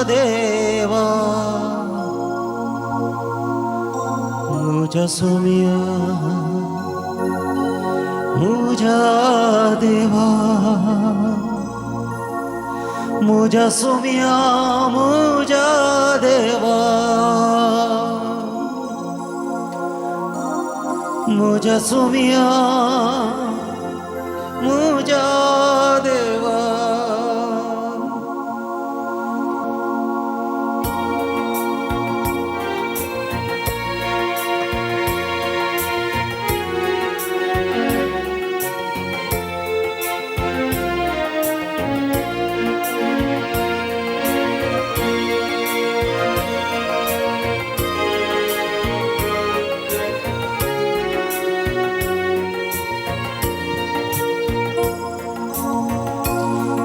देवा, मुझा सोमिया मुझा देवा, मुझा सोमिया मुझा देवा, मुझा सोमिया मुझा देवा।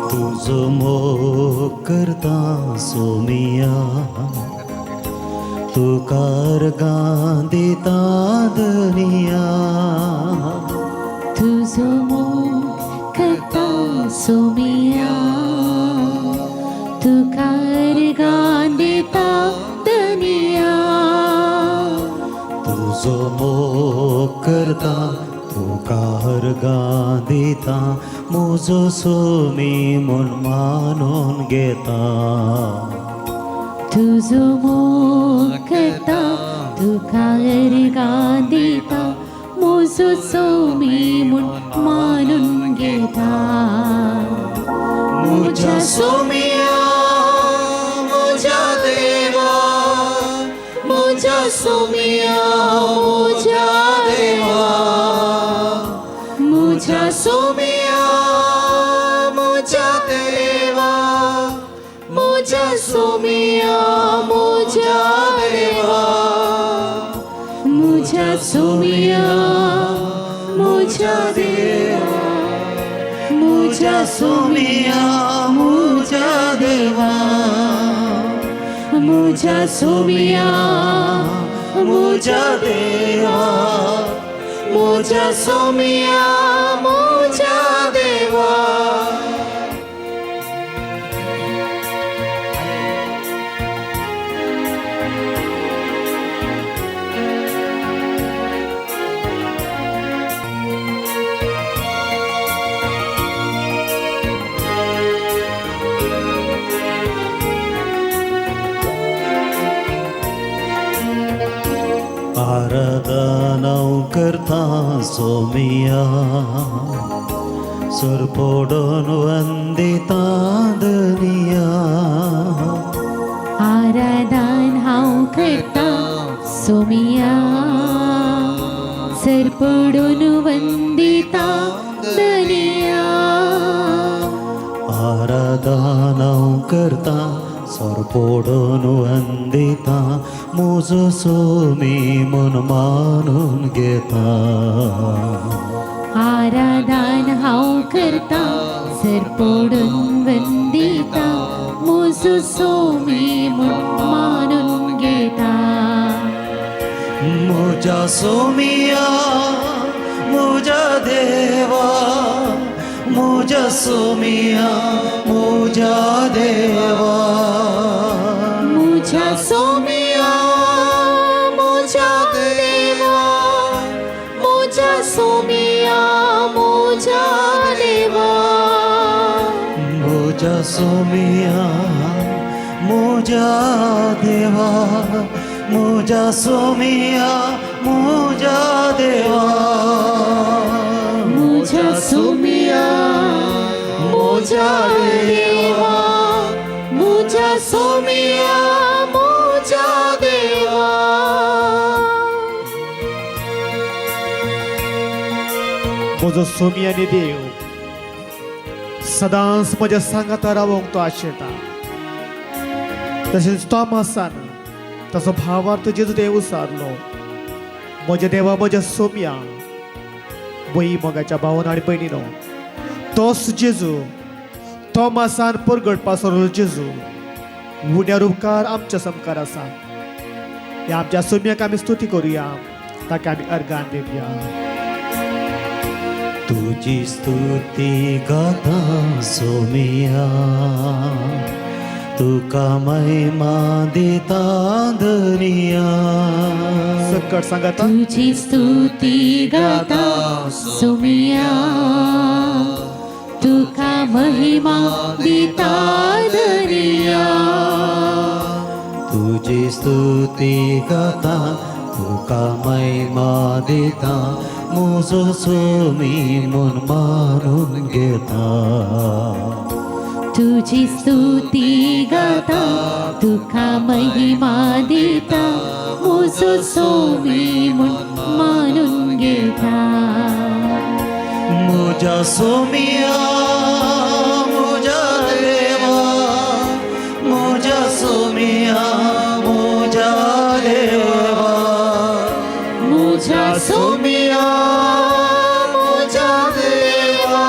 तुजो मोग करता सोमिया, तुका अर्गां दिता धनिया। तुजो मोग करता सोमिया, तुका अर्गां दिता धनिया। तुजो मोग करता तुका अर्गां दिता, मुजो सोमी म्हूण मानून घेता। तुजो मोग करता तुका अर्गां दिता, मुजो सोमी म्हूण मानून घेता। मुझ्या सोमिया मुझ्या देवा, मुझ्या सोमिया मुझ्या देवा, मुझ्या सोमिया मुझ्या देवा, मुझ्या सोमिया मुझ्या देवा, मुझ्या सोमिया मुझ्या देवा, मुझ्या सोमिया मुझ्या देवा, मुझ्या सोमिया मुझ्या देवा, मुझ्या सोमिया मुझ्या देवा। आराधना करता सोमिया, सरपोडून वंदिता धनिया। आराधन हांव करता सोमिया, सरपडून वंदिता धनिया। आराधना करता सरपोडून वंदिता, मुजो सोमी म्हूण मानून घेता। आराधन हांव करता सरपडून वंदिता, मुजो सोमी म्हूण मानून घेता। मुझा सोमिया मुझा देवा, मुझा सोमिया मुझा देवा, मुझ्या सोमिया मुझ्या देवा, मुझ्या सोमिया मुझ्या देवा, मुझा सोमिया मुझा देवा, मुझा सोमिया मुझा देवा, मुझ्या सोमिया मुझ्या देवा, मुझ्या सोमिया मुझ्या देवा। म्हजो सोमी आनी देव सदांच म्हज्या सांगाता रावोंक तो आशेता। तशेंच तॉमासान ताचो भावार्थ जेजू देव विचारलो, म्हज्या देवा म्हज्या सोम्या। वय मोगाच्या भावन आनी भयणीनो, तोच जेजू तॉमासान परगटपा सोडलो जेजू उण्या रुपकार आमच्या सामकार आसा। ह्या आमच्या सोम्याक आमी स्तुती करुया, ताका आमी अर्गान दिवया। तुजी स्तुती गाता सोमिया, तुका महिमा दिता धनिया. सकट सांगाता. तुझी स्तुती गाता सुमिया, तुका महिमा दिता दरिया. तुजी स्तुती गाता, तुका महिमा दिता, म्हजो सोमी म्हूण मानून घेता. तुझी स्तुती गाता, तुका महिमा दिता, मुजो सोमी म्हूण मानून घेता. म्हज्या सोमिया, म्हज्या देवा, म्हज्या सोमिया, म्हज्या देवा. मुझा सोमिया, मुझा देवा,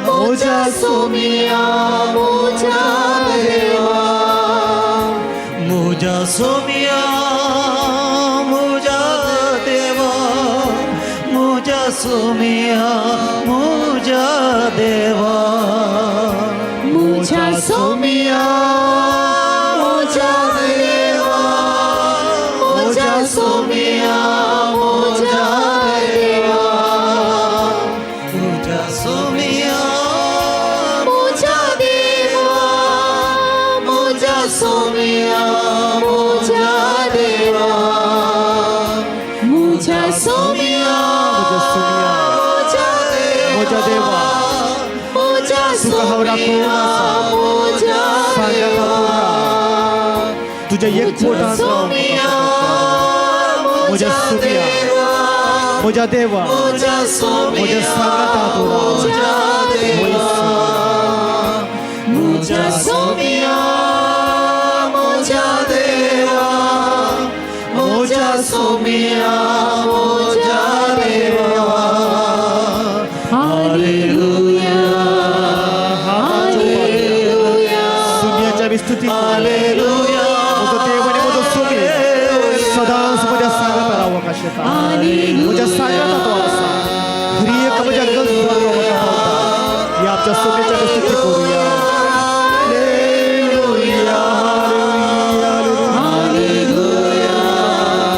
मुझा सोमिया, मुझा देवा. म्हज्या सोमिया, म्हज्या देवा, म्हज्या सोमिया, म्हज्या देवा. मुझा सोमिया, मुझा देवा, मुझा सोमिया, मुझा देवा. म्हज्या सोमिया, मुझा देवा, मुझा सोमिया, मुझा देवा, मुझा सोमिया, म्हज्या सोमिया, मुझा म्हज्या देवा, मुझा तुका हांव राखून सोमिया, आसा. मुझा सांगाता देवा, तुका. तुज्या एक पोटान सोमिया, म्हज्या मुझा सोमिया, देवा, म्हज्या देवा, मुझा म्हज्या सोमिया, सांगाता तुका. मुझा देवा, मुझा सोमिया, मुझा देवा, मुझा सोमिया, मुझा देवा. Hallelujah, hallelujah. सोमियाच्या आमी स्तुती करूया. हालेलुया. म्हजो देव आनी म्हजो सोमी सदांच म्हज्या सांगाता रावंक आशेता. म्हज्या सांगाता तो आसा. हर एक म्हज्या गरजांक तो म्हाका पावता. ह्या आमच्या सोम्याच्या आमी स्तुती करूया. हालेलुया, हालेलुया,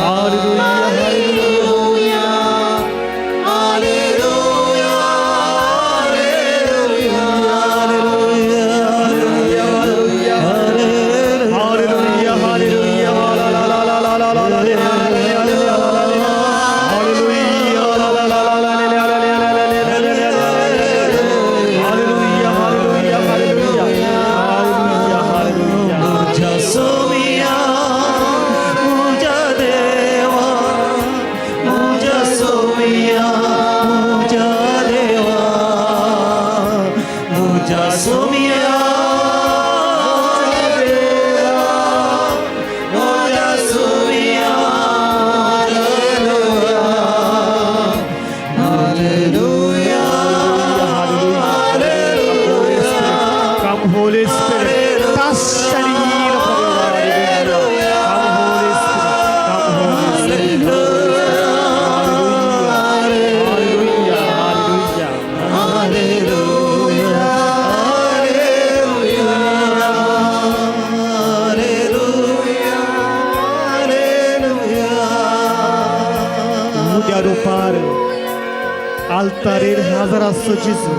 हालेलुया, हालेलुया, हालेलुया, हालेलुया, हालेलुया, ला ला ला ला ला ला ला ला हालेलुया, ला ला ला ला ला ला ला ला ला ला. हालेलुया, हालेलुया, हालेलुया, हालेलुया, हालेलुया. म्हज्या सोमिया, म्हज्या देवा, म्हज्या सोमिया, म्हज्या देवा, म्हज्या सोमिया, देवा, म्हज्या सोमिया. Hallelujah, Come, Holy Spirit, touch and heal for your word. Come, Holy Spirit. Come, Holy Spirit. Hallelujah. Hallelujah. Hallelujah, hallelujah. उद्या रुपार आल्तारेर हजर आसचो जेजू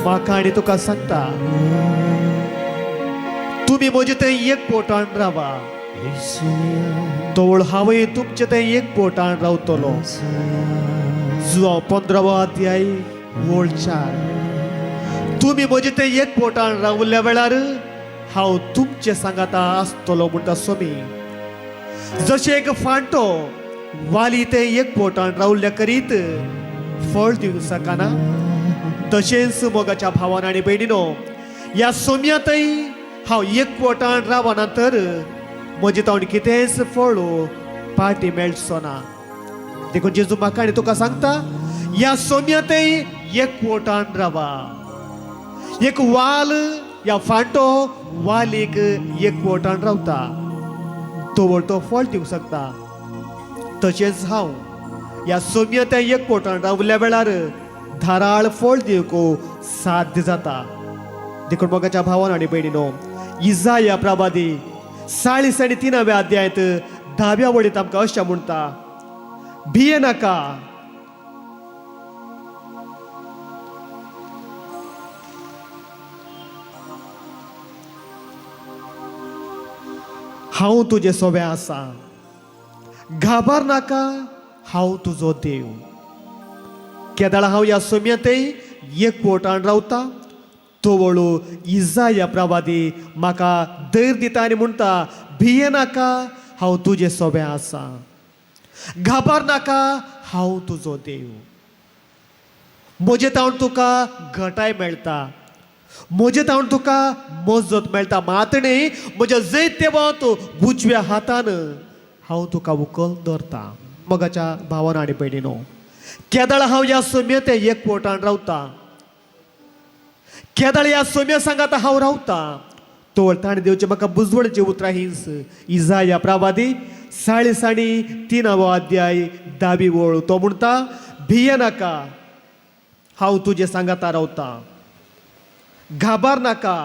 म्हाका आनी तुका सांगता, तुमी म्हजे थंय एक पोटान रावा, तवळ हांवूय तुमचे थंय एक पोटान रावतलो. जुवांव 15वो अध्याय ओळ 4. तुमी म्हजे थंय एक पोटान रावल्ल्या वेळार हांव तुमचे सांगाता आसतलो म्हणटा स्वामी. जशें एक फांटो वाली ते एक पोटान रावल्ल्या करीत फळ दिवंक शकना, तशेंच मोगाच्या भावान आनी भयणीनो, ह्या सोम्यांतय हांव एक पोटान रावना तर म्हजे तोंड कितेंच फळ पाटी मेळचो ना. देखून जेजू म्हाका आनी तुका सांगता, ह्या सोम्यांतय एक पोटान रावा. एक वाल या फांटो वालीक एक पोटान रावता तोवर तो फळ दिवंक शकता, तशेंच हांव ह्या सोम्या त्या एक पोटान रावल्या वेळार धाराळ फळ दिवंक साध्य जाता. देखून मोगाच्या भावान आनी भयणीनो, इजाया प्रवादी 43व्या अध्यायांत 10व्या वळींत आमकां अशें म्हणटा, भिये नाका, हांव तुजे सोबे आसा, घाबर नाका, हांव तुजो देव. केदाळा हांव ह्या सोम्यांतय एकवटान रावता, तवळू इजाया प्रवादी म्हाका धैर्य दिता आनी म्हणटा, भिये नाका, हांव तुजे सोबे आसा, घाबर नाका, हांव तुजो देव. म्हजे तावन तुका घटाय मेळटा, म्हजे तावन तुका मजत मेळटा, मात न्ही म्हज्या जैत्यवंत उजव्या हातान हांव तुका उखल दवरता. मोगाच्या भावान आनी भयणीनो, केदळ हांव ह्या सोम्या ते एकवटान रावता, केदळ ह्या सोम्या सांगाता हांव रावता, तोळ ताणें दिवचें म्हाका बुजवणचें उतरां हींच. इजाया प्रवादी 43वो अध्याय 10वी वळ, तो म्हणटा, भिये नाका, हांव तुजे सांगाता रावता, घाबर नाका,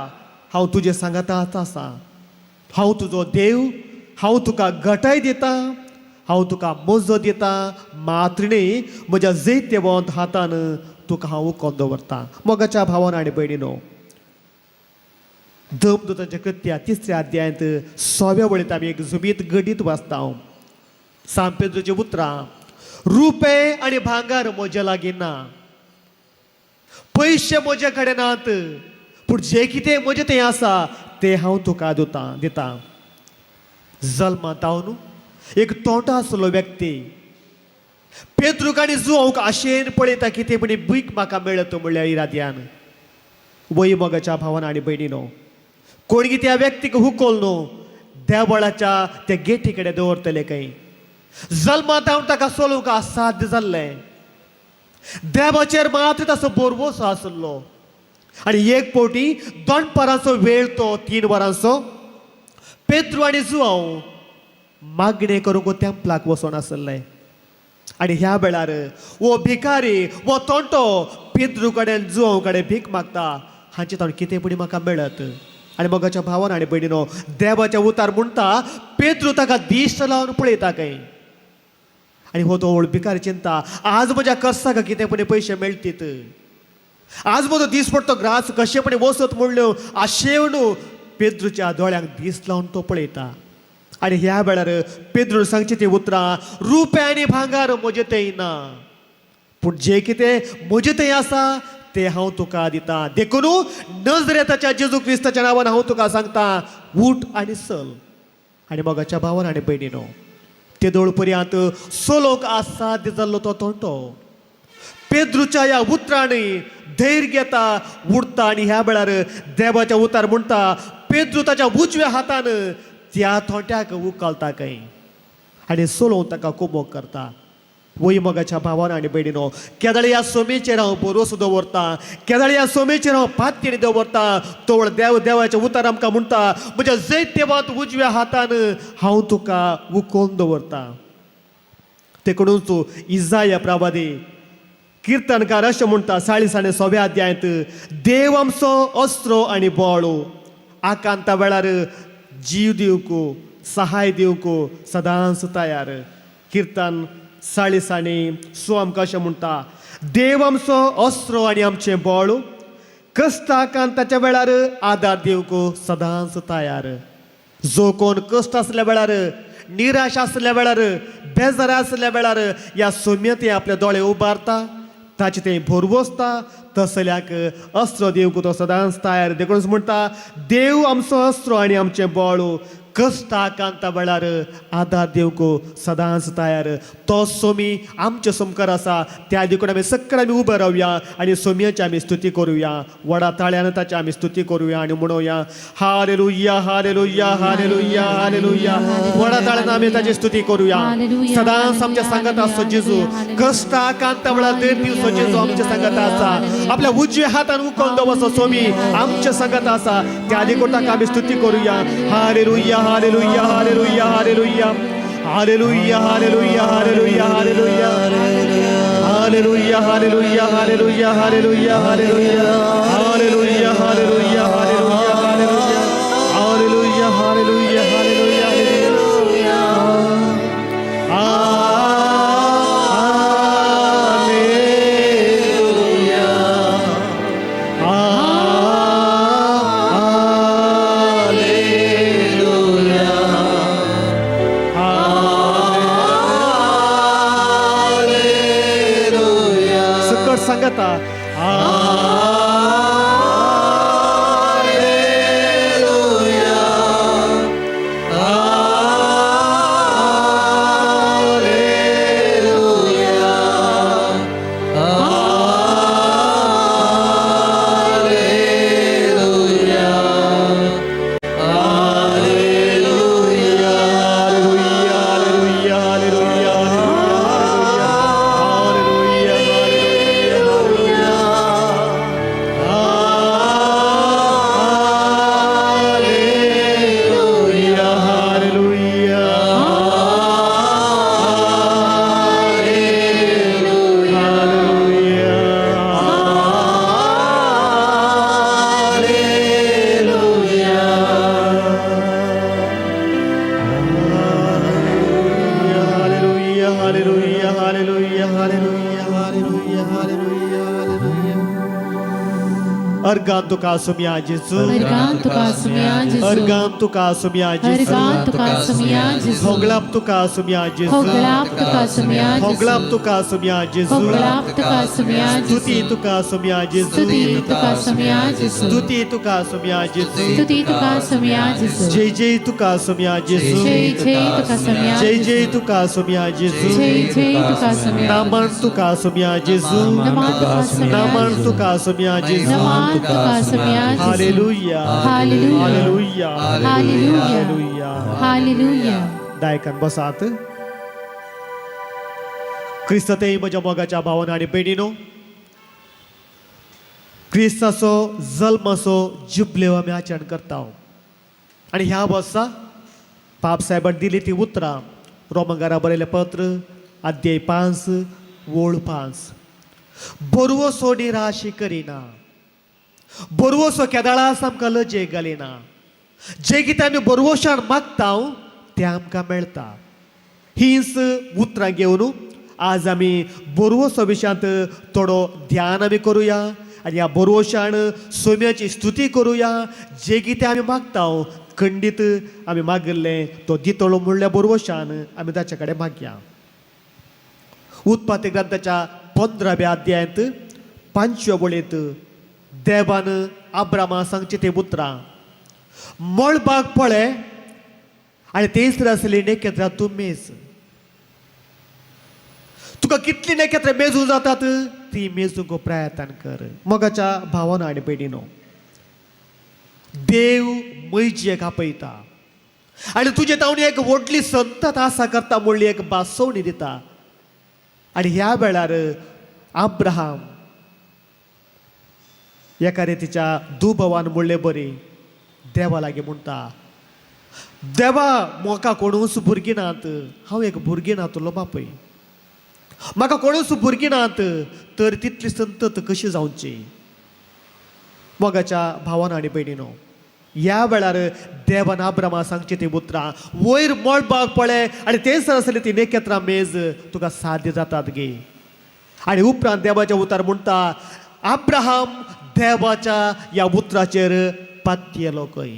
हांव तुजे सांगाता आसा, हांव तुजो देव, हांव तुका घटाय दिता, हांव तुका मजो दिता, मात न्ही म्हज्या जैत्यवंत हातान तुका हांव उखोन दवरता. मोगाच्या भावान आनी भयणीनो, धर्मदूतांच्या कृत्या 3ऱ्या अध्यायांत 6व्या वळींत आमी एक जुबीत गडीत वाचता. सांपेद्रोची उतरां, रुपे आनी भांगर म्हज्या लागीं ना, पयशे म्हजे कडेन नात, पूण जें कितें म्हजें तें आसा तें हांव तुका दिता. जल्मा न्हू एक तोंडो आसलो व्यक्ती पेद्रूक आनी जुवांक आशेन पळयता कितें म्हणी भीक म्हाका मेळत म्हणल्या इराद्यान. वय मोगाच्या भावान आनी भयणीनो, कोणगी त्या व्यक्तीक हुकोल न्हू देवळाच्या त्या गेटी कडेन दवरतले खंय. जल्मा हांव ताका चलोवंक असाध्य जाल्लें, देवाचेर मात्र ताचो बोरवोसो आसलो. आनी एक फावटी दनपारांचो वेळ तो 3 वरांचो, पेत्रू आनी जुवांव मागणें करूंक तेंपलाक वचोन आसले. आनी ह्या वेळार वो भिकारी वो तोंटो पेद्रू कडेन जुवांव कडेन भीक मागता, हांचे ताणें कितें पुणी म्हाका मेळत. आनी मोगाच्या भावान आनी भयणीनो, देवाच्या उतार म्हणटा पेद्रू ताका दिश्ट लावन पळयता खंय. आनी हो तो भिकारी चिंता, आज म्हज्या कर्साक कितें पुणी पयशे मेळटीत, आज म्हजो दीस पडतो ग्रास कशेपणी वचत म्हणल्यो आशेवन पेद्रूच्या दोळ्यांक दीस लावन तो पळयता. आनी ह्या वेळार पेद्रून सांगची ती उतरां, रुपे आनी भांगार म्हजें थंय ना, पूण जें कितें म्हजें थंय आसा तें हांव तुका दिता. देखून नजरेताच्या जेजू क्रिस्ताच्या नांवान हांव तुका सांगता, उठ आनी चल. आनी मोगाच्या भावान आनी भयणीनो, ते दोळ पर्यंत चलोवंक असाध्य जाल्लो तो तोंटो पेद्रूच्या ह्या उतरांनी धैर्य घेता, उडता. आनी ह्या वेळार देवाच्या उतार म्हणटा पेद्रू ताच्या उजव्या हातान त्या थोंट्याक उखलता खंय आनी चलोवन ताका कुमोक करता. वय मोगाच्या भावान आनी भयणीनो, केदळ ह्या सोमेचेर हांव भरोसो दवरता, केदळ ह्या सोमेचेर हांव पातयेन दवरता, तोवळ देव देवाच्या उतार आमकां म्हणटा, म्हज्या जैत्यवांत उजव्या हातान हांव तुका उखोवन दवरता. तेकडूच इजाया प्रवादी किर्तनकार अशें म्हणटा 46व्या अध्यायांत, देव आमचो अस्त्र आनी बळ, आकांता वेळार जीव दिवंक सहाय दिवंक सदांच तयार. किर्तन 46 आमकां अशें म्हणटा, देव आमचो अस्त्र आनी आमचें बळ, कश्ट आकांताच्या वेळार आदार दिवंक सदांच तयार. जो कोण कश्ट आसल्या वेळार, निराश आसल्या वेळार, बेजार आसल्या वेळार ह्या सोम्या ते आपले दोळे उबारता, ताचे ते भरवसता, तसल्याक अस्त्र दिवंक तो सदांच तयार. देखूनच म्हणटा, देव आमचो अस्त्र आनी आमचें बळ, कश्ट आकांता वेळार आदार दिवंक सदांच तयार. तो सोमी आमचे समकार आसा, त्या देखून आमी सगळे आमी उबे रावया आनी सोमयाची आमी स्तुती करुया. व्हडा ताळ्यान ताची आमी स्तुती करुया आनी म्हणोया, हालेलुया हालेलुया हालेलुया हालेलुया. व्हडा ताळ्यान आमी ताची स्तुती करुया. सदांच आमच्या सांगात आसचो जेजू, कश्ट आकांता वेळार धैर्य दिवचो जेजू आमच्या सांगात आसा. आपल्या उजव्या हातान उखलून दवरचो सोमी आमच्या सांगात आसा, त्या देखून ताका आमी स्तुती करुया. हालेलुया हालेलुया हालेलुया हालेलुया हालेलुया हालेलुया हालेलुया हालेलुया हालेलुया हालेलुया हालेलुया हालेलुया हालेलुया हालेलुया हालेलुया. अर्गान तुका सोमया जेजू. अर्गान तुका सोमया जेजू. अर्गान तुका सोमया जेजू. अर्गान तुका सोमया जेजू. होगळाप तुका सोमया जेजू. होगळाप तुका सोमया जेजू. होगळाप तुका सोमया जेजू. होगळाप तुका सोमया जेजू. स्तुती तुका सोमया जेजू. स्तुती तुका सोमया जेजू. स्तुती तुका सोमया जेजू. स्तुती तुका सोमया जेजू. जय जय तुका सोमया जेजू. जय जय तुका सोमया जय जेजू. जय तुका सोमया जेजू. जय जय तुका सोमया नामन तुका सोमया जेजू. नमान तुका सोमया नामन जेजू. तुका सोमया जेजू. नमान तुका सोमया जेजू. Hallelujah. Hallelujah. Hallelujah. Hallelujah. Hallelujah. Hallelujah. दायकान बसात. क्रिस्तातय म्हज्या मोगाच्या भावान आनी भयणीनो, क्रिस्ताचो जल्माचो जुबलेव आमी आचरण करता आनी ह्या वर्सा पाप साहेबान दिली ती उतरां रोमंगारा बरयलें पत्र अध्याय 5 ओळ 5. बरवसो निराशी करिना, बरवसो केदाळास आमकां लजेक घालिना. जें कितें आमी बरवशान मागता तें आमकां मेळटा. हीच उतरां घेवन आज आमी बोरवसो विशयांत थोडो ध्यान आमी करुया आनी ह्या बोरवशान सोम्याची स्तुती करुया. जें कितें आमी मागता खंडीत आमी मागिल्लें तो दितलो म्हणल्या बोरवशान आमी ताचे कडेन मागया. उत्पत्ती ग्रंथाच्या 15व्या अध्यायांत 5व्या वळींत देवान आब्रामा सांगची ती उतरां, मळबाक पळय आनी तेच आसली नखेत्रां तूं मेज. तुका कितली नखेत्रां मेजूं जातात ती मेजूंक प्रयत्न कर. मोगाच्या भावानो आनी भयणीनो, देव मैजेक आपयता आनी तुजे तावन एक व्हडली संतत आसा करता म्हणली एक भासोवणी दिता. आनी ह्या वेळार अब्राहम एका रितीच्या दुबावान म्हणले बरी देवा लागीं म्हणटा, देवा म्हाका कोणूच भुरगीं नात, हांव एक भुरगीं नातलो बापूय, म्हाका कोणूच भुरगीं नात, तर तितली संतत कशी जावची. मोगाच्या भावान आनी भयणीनो, ह्या वेळार देवान आब्रामा सांगची ती उतरां, वयर मळबाक पळय आनी तेच आसली ती नखेत्रां मेज, तुका साध्य जातात गे. आनी उपरांत देवाच्या उतार म्हणटा, अब्राहम देवाच्या ह्या उतराचेर पातयेलो खंय.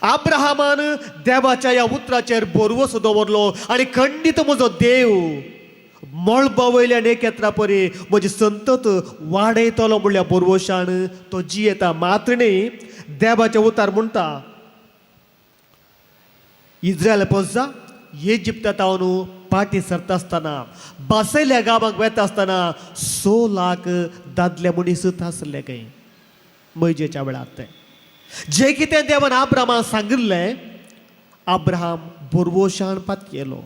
अब्राहमान देवाच्या ह्या उतराचेर बोरवसो दवरलो आनी खंडीत म्हजो देव मळबा वयल्या नखेत्रां परी म्हजी संतत वाडयतलो म्हणल्या बोरवशान तो जियेता. मात्र न्ही, देवाचें उतार म्हणटा, इज्रायल पोजा इजिप्ता तावन पाटी सरता आसतना बासयल्या गांवाक वेता आसतना 6 लाख दादले मनीस आसले खंय मैजेच्या वेळार. तें जें कितें देवान अब्राहमाक सांगिल्लें अब्राहम बोरवशान पातयेलो.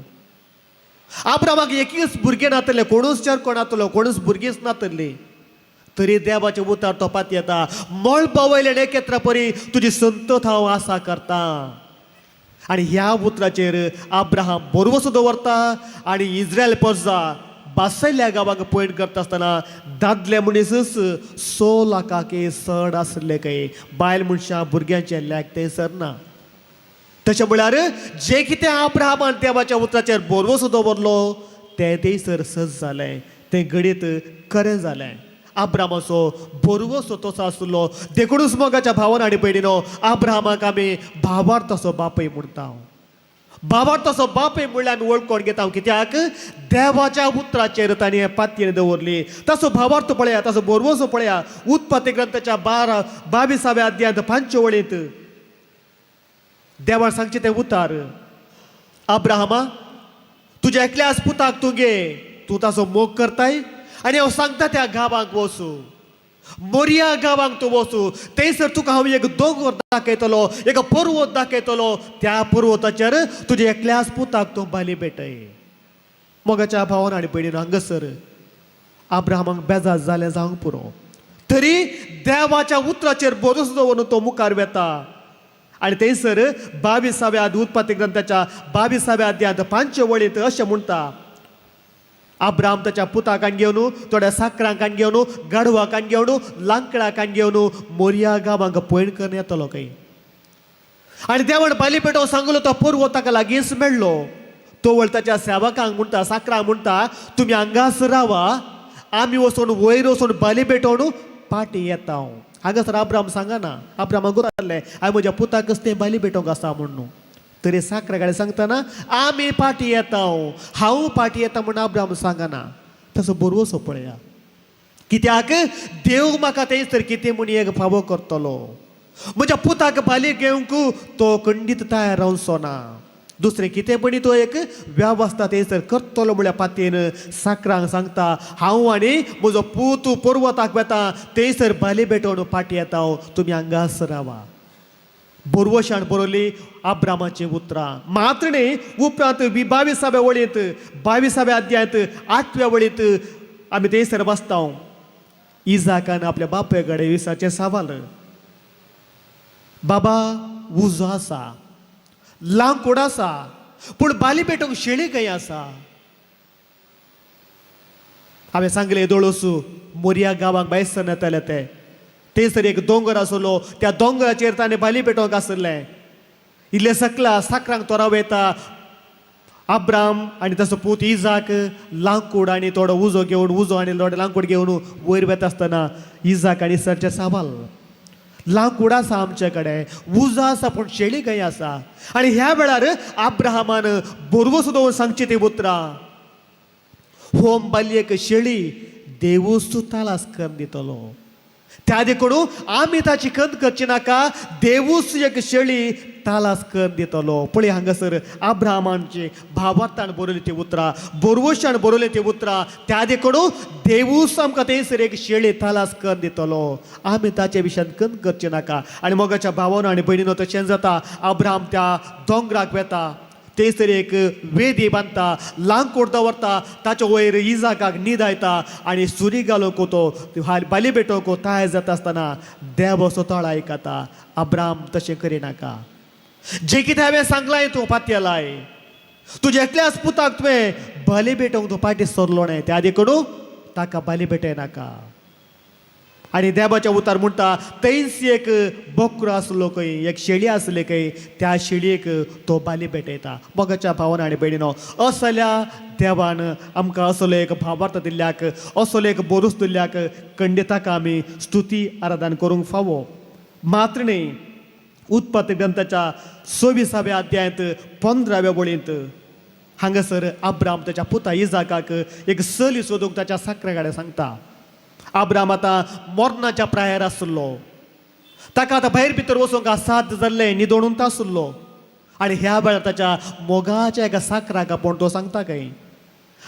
अब्राहमाक एकूच भुरगें नातलें, कोणूच चेरको नातलो, कोणूच भुरगींच नातली, तरी देवाचें उतार तो पातयेता, मळबा वयल्या नखेत्रां परी तुजी संतत हांव आसा करता. आनी ह्या उतराचेर अब्राहम बोरवसो दवरता आनी इज्रायल परजा बासयल्या गांवाक पयण करता आसतना दादले मनीसच 6 लाखाक चड आसले खंय, बायल मनशां भुरग्यांचे लेख थंय सरना. तशें म्हळ्यार जें कितें अब्राहमान देवाच्या उतराचेर बोरवसो दवरलो तें थंयसर सज जालें, तें घडीत खरें जालें. अब्राहमाचो बोरवसो तसो आसलो. देखुनूच मोगाच्या भावान आनी भयणीनो, अब्राहमाक आमी भावार्थ असो बापूय म्हणटा. भावार्थ असो बापूय म्हणल्यार आमी वळखून घेता कित्याक देवाच्या उतराचेर ताणें पातयेन दवरली. ताचो भावार्थ पळया, ताचो बोरवसो पळया. उत्पत्ती ग्रंथाच्या 22व्या अध्यायांत 5 वळींत देवान सांगचें तें उतार, अब्राहमा तुज्या एकल्याच पुताक तूं घे, तूं ताचो मोग करताय आनी हांव सांगता त्या गांवांक वचूं, मोरया गांवांक तूं वचूं, थंयसर तुका हांव एक दोंगर दाखयतलो, एक पर्वत दाखयतलो, त्या पर्वताचेर तुज्या एकल्याच पुताक तूं बाली भेटय. मोगाच्या भावान आनी भयणीन, हांगासर अब्राहमाक बेजार जालें जावंक पुरो, तरी देवाच्या उतराचेर भरोसो दवरून तो मुखार वेता. आनी थंयसर 22व्या उत्पत्ती ग्रंथाच्या 22व्या अध्यायांत 5 वळींत अशें म्हणटा, अब्राहम ताच्या पुताक घेवन, थोड्या साकरांक घेवन, गाडवाक घेवन, लांकडाक घेवन मोरया गांवांक पयण करून येतलो खंय. आनी देवान बाली पेटोवन सांगलो तो पर्वत ताका लागींच मेळ्ळो. तो वळ ताच्या सेवकांक म्हणटा, साकरांक म्हणटा, तुमी हांगाच रावा, आमी वचून वयर वचून बाली पेटोवन पाटी येता. हांगासर आब्राम सांगना, आब्रामाक गोतारलें हांवें म्हज्या पुताकच तें बाली भेटोवंक आसा म्हणून. तरी साकरा कडेन सांगतना आमी पाटी येता, हांव पाटी येता म्हूण आब्राम सांगना. तसो बरोसो पळया, कित्याक देव म्हाका तेच तर कितें म्हूण एक फावो करतलो. म्हज्या पुताक बाली घेवंक तो खंडीत तयार रावचो ना. दुसरें कितें पणी तो एक वेवस्था थंयसर करतलो म्हळ्यार पातयेन साकरांक सांगता, हांव आनी म्हजो पूत पर्वताक वेता, थंयसर बाली भेटोवन पाटी येता, तुमी हांगास रावा. बोरवशान बरयली आब्रामाची उतरां. मात्र न्ही, उपरांत 22व्या वळींत, 22व्या अध्यायांत 8व्या वळींत आमी थंयसर वाचता, इजाकान आपल्या बापाय कडेन विसाचें सवाल, बाबा उजो आसा, लांकूड आसा, पूण बाली पेटोवंक शेळी खंय आसा? हांवें सांगलें दोळोसू मोरया गांवाक भायसर येताले ते, थंयसर एक दोंगर आसलो, त्या दोंगराचेर ताणें बाली पेटोवंक आसलें. इल्लें सकला साकरांक तोराव येता, आब्राम आनी ताचो पूत इजाक लांकूड आनी थोडो उजो घेवन, उजो आनी थोडे लांकूड घेवन वयर वेता आसतना इजाक आनी सरचें सवाल, लांकूड आसा आमचे कडेन, उजो आसा, पूण शेळी खंय आसा? आनी ह्या वेळार आब्राहामान बोरवो सुद्दां सांगची ती उतरां, होम बालयेक शेळी देवूच तालास करून दितलो, त्या देखून आमी ताची खंत करची नाका, देवूच एक शेळी तालास करून दितलो. पळय हांगासर आब्राहामाची भावार्थान बरयली ती उतरां, बोरवशान बरयली ती उतरां, त्या देखून देवूच आमकां थंयसर एक शेळी तालास करून दितलो, आमी ताचे विशयान खंत करची नाका. आनी मोगाच्या भावान आनी भयणीनो तशेंच जाता, आब्राहाम त्या दोंगराक वेता, थंयसर एक वेदी बांदता, लांकूड दवरता, ताच्या वयर इजाकाक न्हिदायता आनी सुरी घालूंक तो बाली भेटोवंक तयार जाता आसतना देव असो तळ आयकता, आब्राम तशें करिनाका, जें कितें हांवें सांगलां तूं पातयेलाय, तुज्या एकल्याच पुताक तुवें बाली भेटोवंक तूं पाटी सरलो न्हय, त्या देखून ताका बाली भेटयनाका. आनी देवाच्या उतार म्हणटा, थंयच एक बोकरो आसलो खंय, एक शेळी आसली खंय, त्या शेळयेक तो बाली भेटयता. मोगाच्या भावान आनी भयणीनो, असल्या देवान आमकां असलो एक भावार्थ दिल्ल्याक, असलो एक बोरूस दिल्ल्याक खंडिताक आमी स्तुती आराधन करूंक फावो. मात्र न्ही, उत्पत्ती ग्रंथाच्या 26व्या अध्यायांत 15व्या वळींत हांगासर आब्राम ताच्या पुता इजाकाक एक चली सोदूंक ताच्या साकरे कडेन सांगता. आब्राम आतां मरणाच्या प्रायार आसलो, ताका आतां भायर भितर वचूंक साध्य जाल्लें, न्हिदोणून आसलो. आनी ह्या वेळार ताच्या मोगाच्या एका साकराक आपोवन तो सांगता खंय,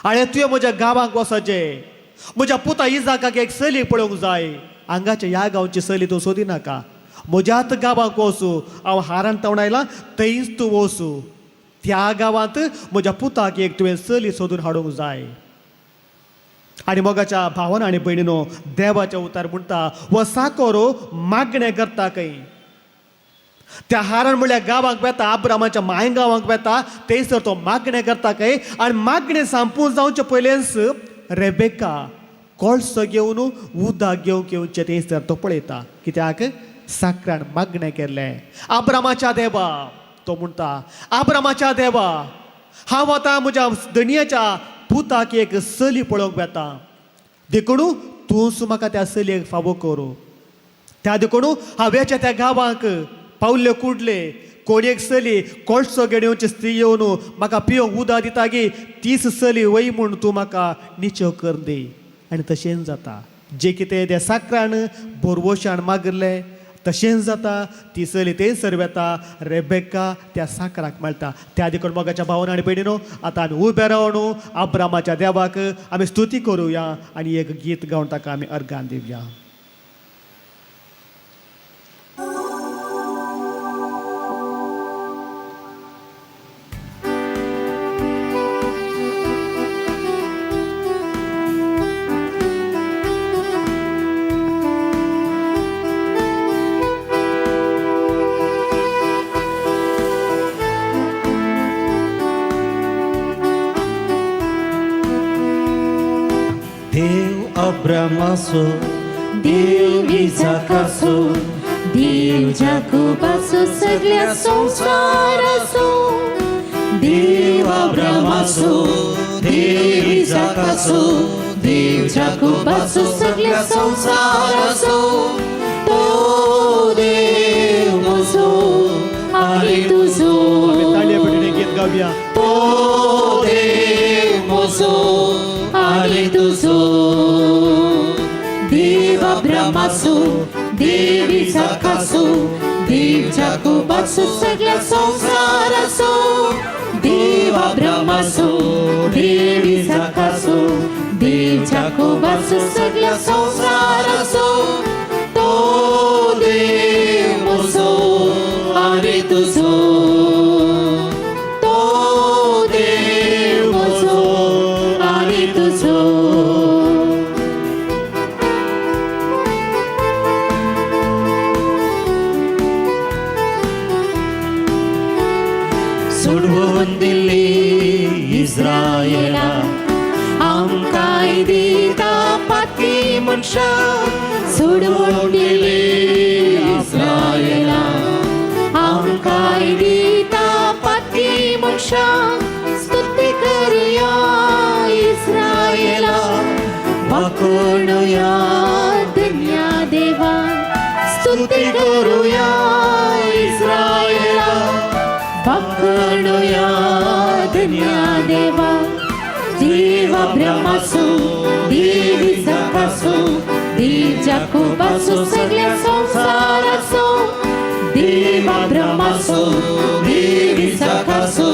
आनी तुवें म्हज्या गांवांक वचचें, म्हज्या पुता इजाकाक एक चली पळोवंक जाय, हांगाच्या ह्या गांवची चली तूं सोदिनाका, म्हज्याच गांवांक वचूं, हांव हारान तवण आयलां थंयच तूं वचूं, त्या गांवांत म्हज्या पुताक एक तुवें चली सोदून हाडूंक जाय. आनी मोगाच्या भावान आनी भयणीनो, देवाच्या उतार म्हणटा, हो साकोरो मागणें करता खंय, त्या हारण म्हणल्यार गांवांक वेता, आब्रामाच्या माय गांवांक वेता, थंयसर तो मागणें करता खंय. आनी मागणें सांपून जावचे पयलेंच रेबेका कोळसो घेवन उदक घेवंक येवचें थंयसर तो पळयता, कित्याक साकरान मागणें केल्लें. आब्रामाच्या देवा, तो म्हणटा, आब्रामाच्या देवा, हांव आतां म्हज्या धनयाच्या पुताक एक चली पळोवंक वेता, देखून तूंच म्हाका त्या चलयेक फावो करूं. त्या देखून हांवेच्या त्या गांवांक पावले कुडले कोण एक चली कोळसो घेवन येवची स्त्री येवन म्हाका पिवंक उदक दिता गी, तीच चली वय म्हूण तूं म्हाका निचेव कर दी. आनी तशेंच जाता, जें कितें त्या साकरान बोरवोशान मागिल्लें तशेंच जाता, ती चली थंयसर वेता, रेबेका त्या साकराक मेळटा. त्या देखून मोगाच्या भावान आनी भयणीनो, आतां आमी उबे रावन आब्रामाच्या देवाक आमी स्तुती करुया आनी एक गीत गावन ताका आमी अर्गान दिवया. देव अब्रामाचो, देव इजाकाचो, देव जाकोबाचो, सगळ्या संवसाराचो, देव अब्रामाचो, देव इजाकाचो, देव जाकोबाचो, सगळ्या संवसाराचो, तो गावया. तो देव म्हजो आनी तुजो, देव अब्रामाचो, देव इसाकाचो, देव जाकोबाचो, सगळ्या संवसाराचो. देव अब्रामाचो, देव इसाकाचो, देव जाकोबाचो, सगळ्या संवसाराचो. तो देव म्हजो आनी तुजो, तो देव म्हजो आनी तुजो. सोडवून दिल्ली इस्रायला, आमकांय दिता पाती मनशां. सोडवून दिली इस्रायला, आमकांय दिता पाती मनशां. स्तुती करुया इस्रायला, वाकोणुया धन्या देवा. स्तुती करुया इस्रायला, वाकोणुया धन्या देवा. देव अब्रामाचो, देव इसाकाचो, देव जाकोबाचो, सगळ्या संवसाराचो. देव अब्रामाचो, देव इसाकाचो,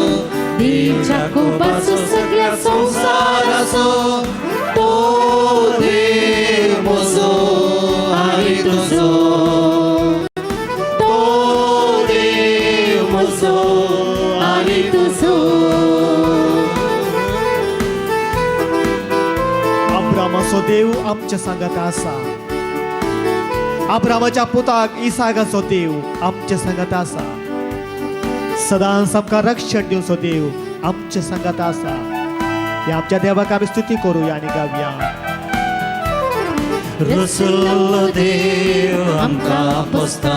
देव जाकोबाचो, सगळ्या संवसाराचो. तो देव म्हजो आनी तुजो, तो देव म्हजो आनी तुजो. अब्रामाचो देव आमच्या सांगात आसा. अब्रामाच्या पुताक इसाकाचो देव आमच्या सांगात आसा. सदांच आमकां रक्षण दिवचो देव आमच्या सांगात आसा. ह्या आमच्या देवाक आमी स्तुती करूया आनी गावया. रसलो देव आमकां पोसता,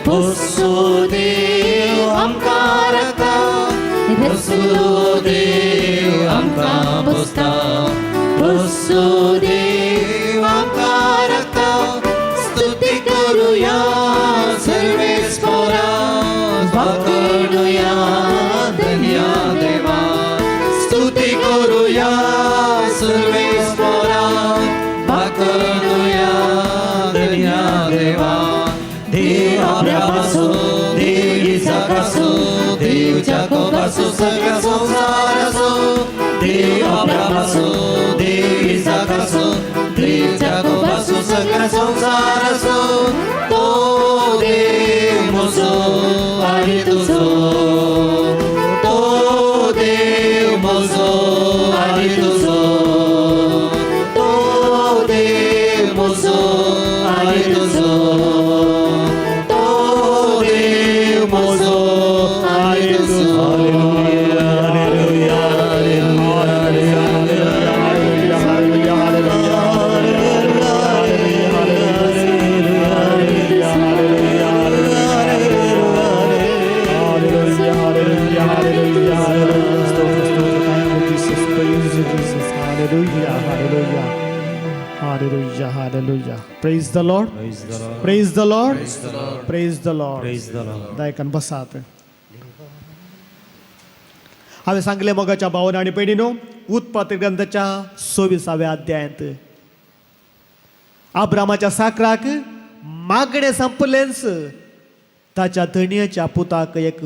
पोसो देव आमकां राखता. रसलो देव आमकां पोसता, पोसो देव आमकां राखता. स्तुती करुया सर्वेस्पोरा, वाकोणुया धन्या देवा. स्तुती करुया सर्वेस्पोरा, वाकोणुया धन्या देवा. देव अब्रामाचो, देव इसाकाचो, देव जाकोबाचो, सगळ्या संवसाराचो. देव अब्रामाचो, देव इसाकाचो, देव जाकोबाचो, सगळ्या संवसाराचो. तो देव म्हजो आनी तुजो, तो देव म्हजो आनी तुजो, तो देव म्हजो आनी तुजो, तो देव म्हजो आनी तुजो. Hallelujah, hallelujah, hallelujah, hallelujah, hallelujah, hallelujah, hallelujah, hallelujah. स्तोत्र, स्तोत्र. Thank you, Jesus. Praise you, Jesus. Hallelujah, hallelujah, hallelujah, hallelujah. Praise the Lord. Praise the Lord. Praise the Lord. Praise the Lord. Praise the Lord. दायकान बसात. हांवें सांगलें मोगाच्या भावान आनी भयणीनो, उत्पत्ती ग्रंथाच्या 26व्या अध्यायांत आब्रामाच्या साकराक मागणें संपलेंच, ताच्या धणयेच्या पुताक एक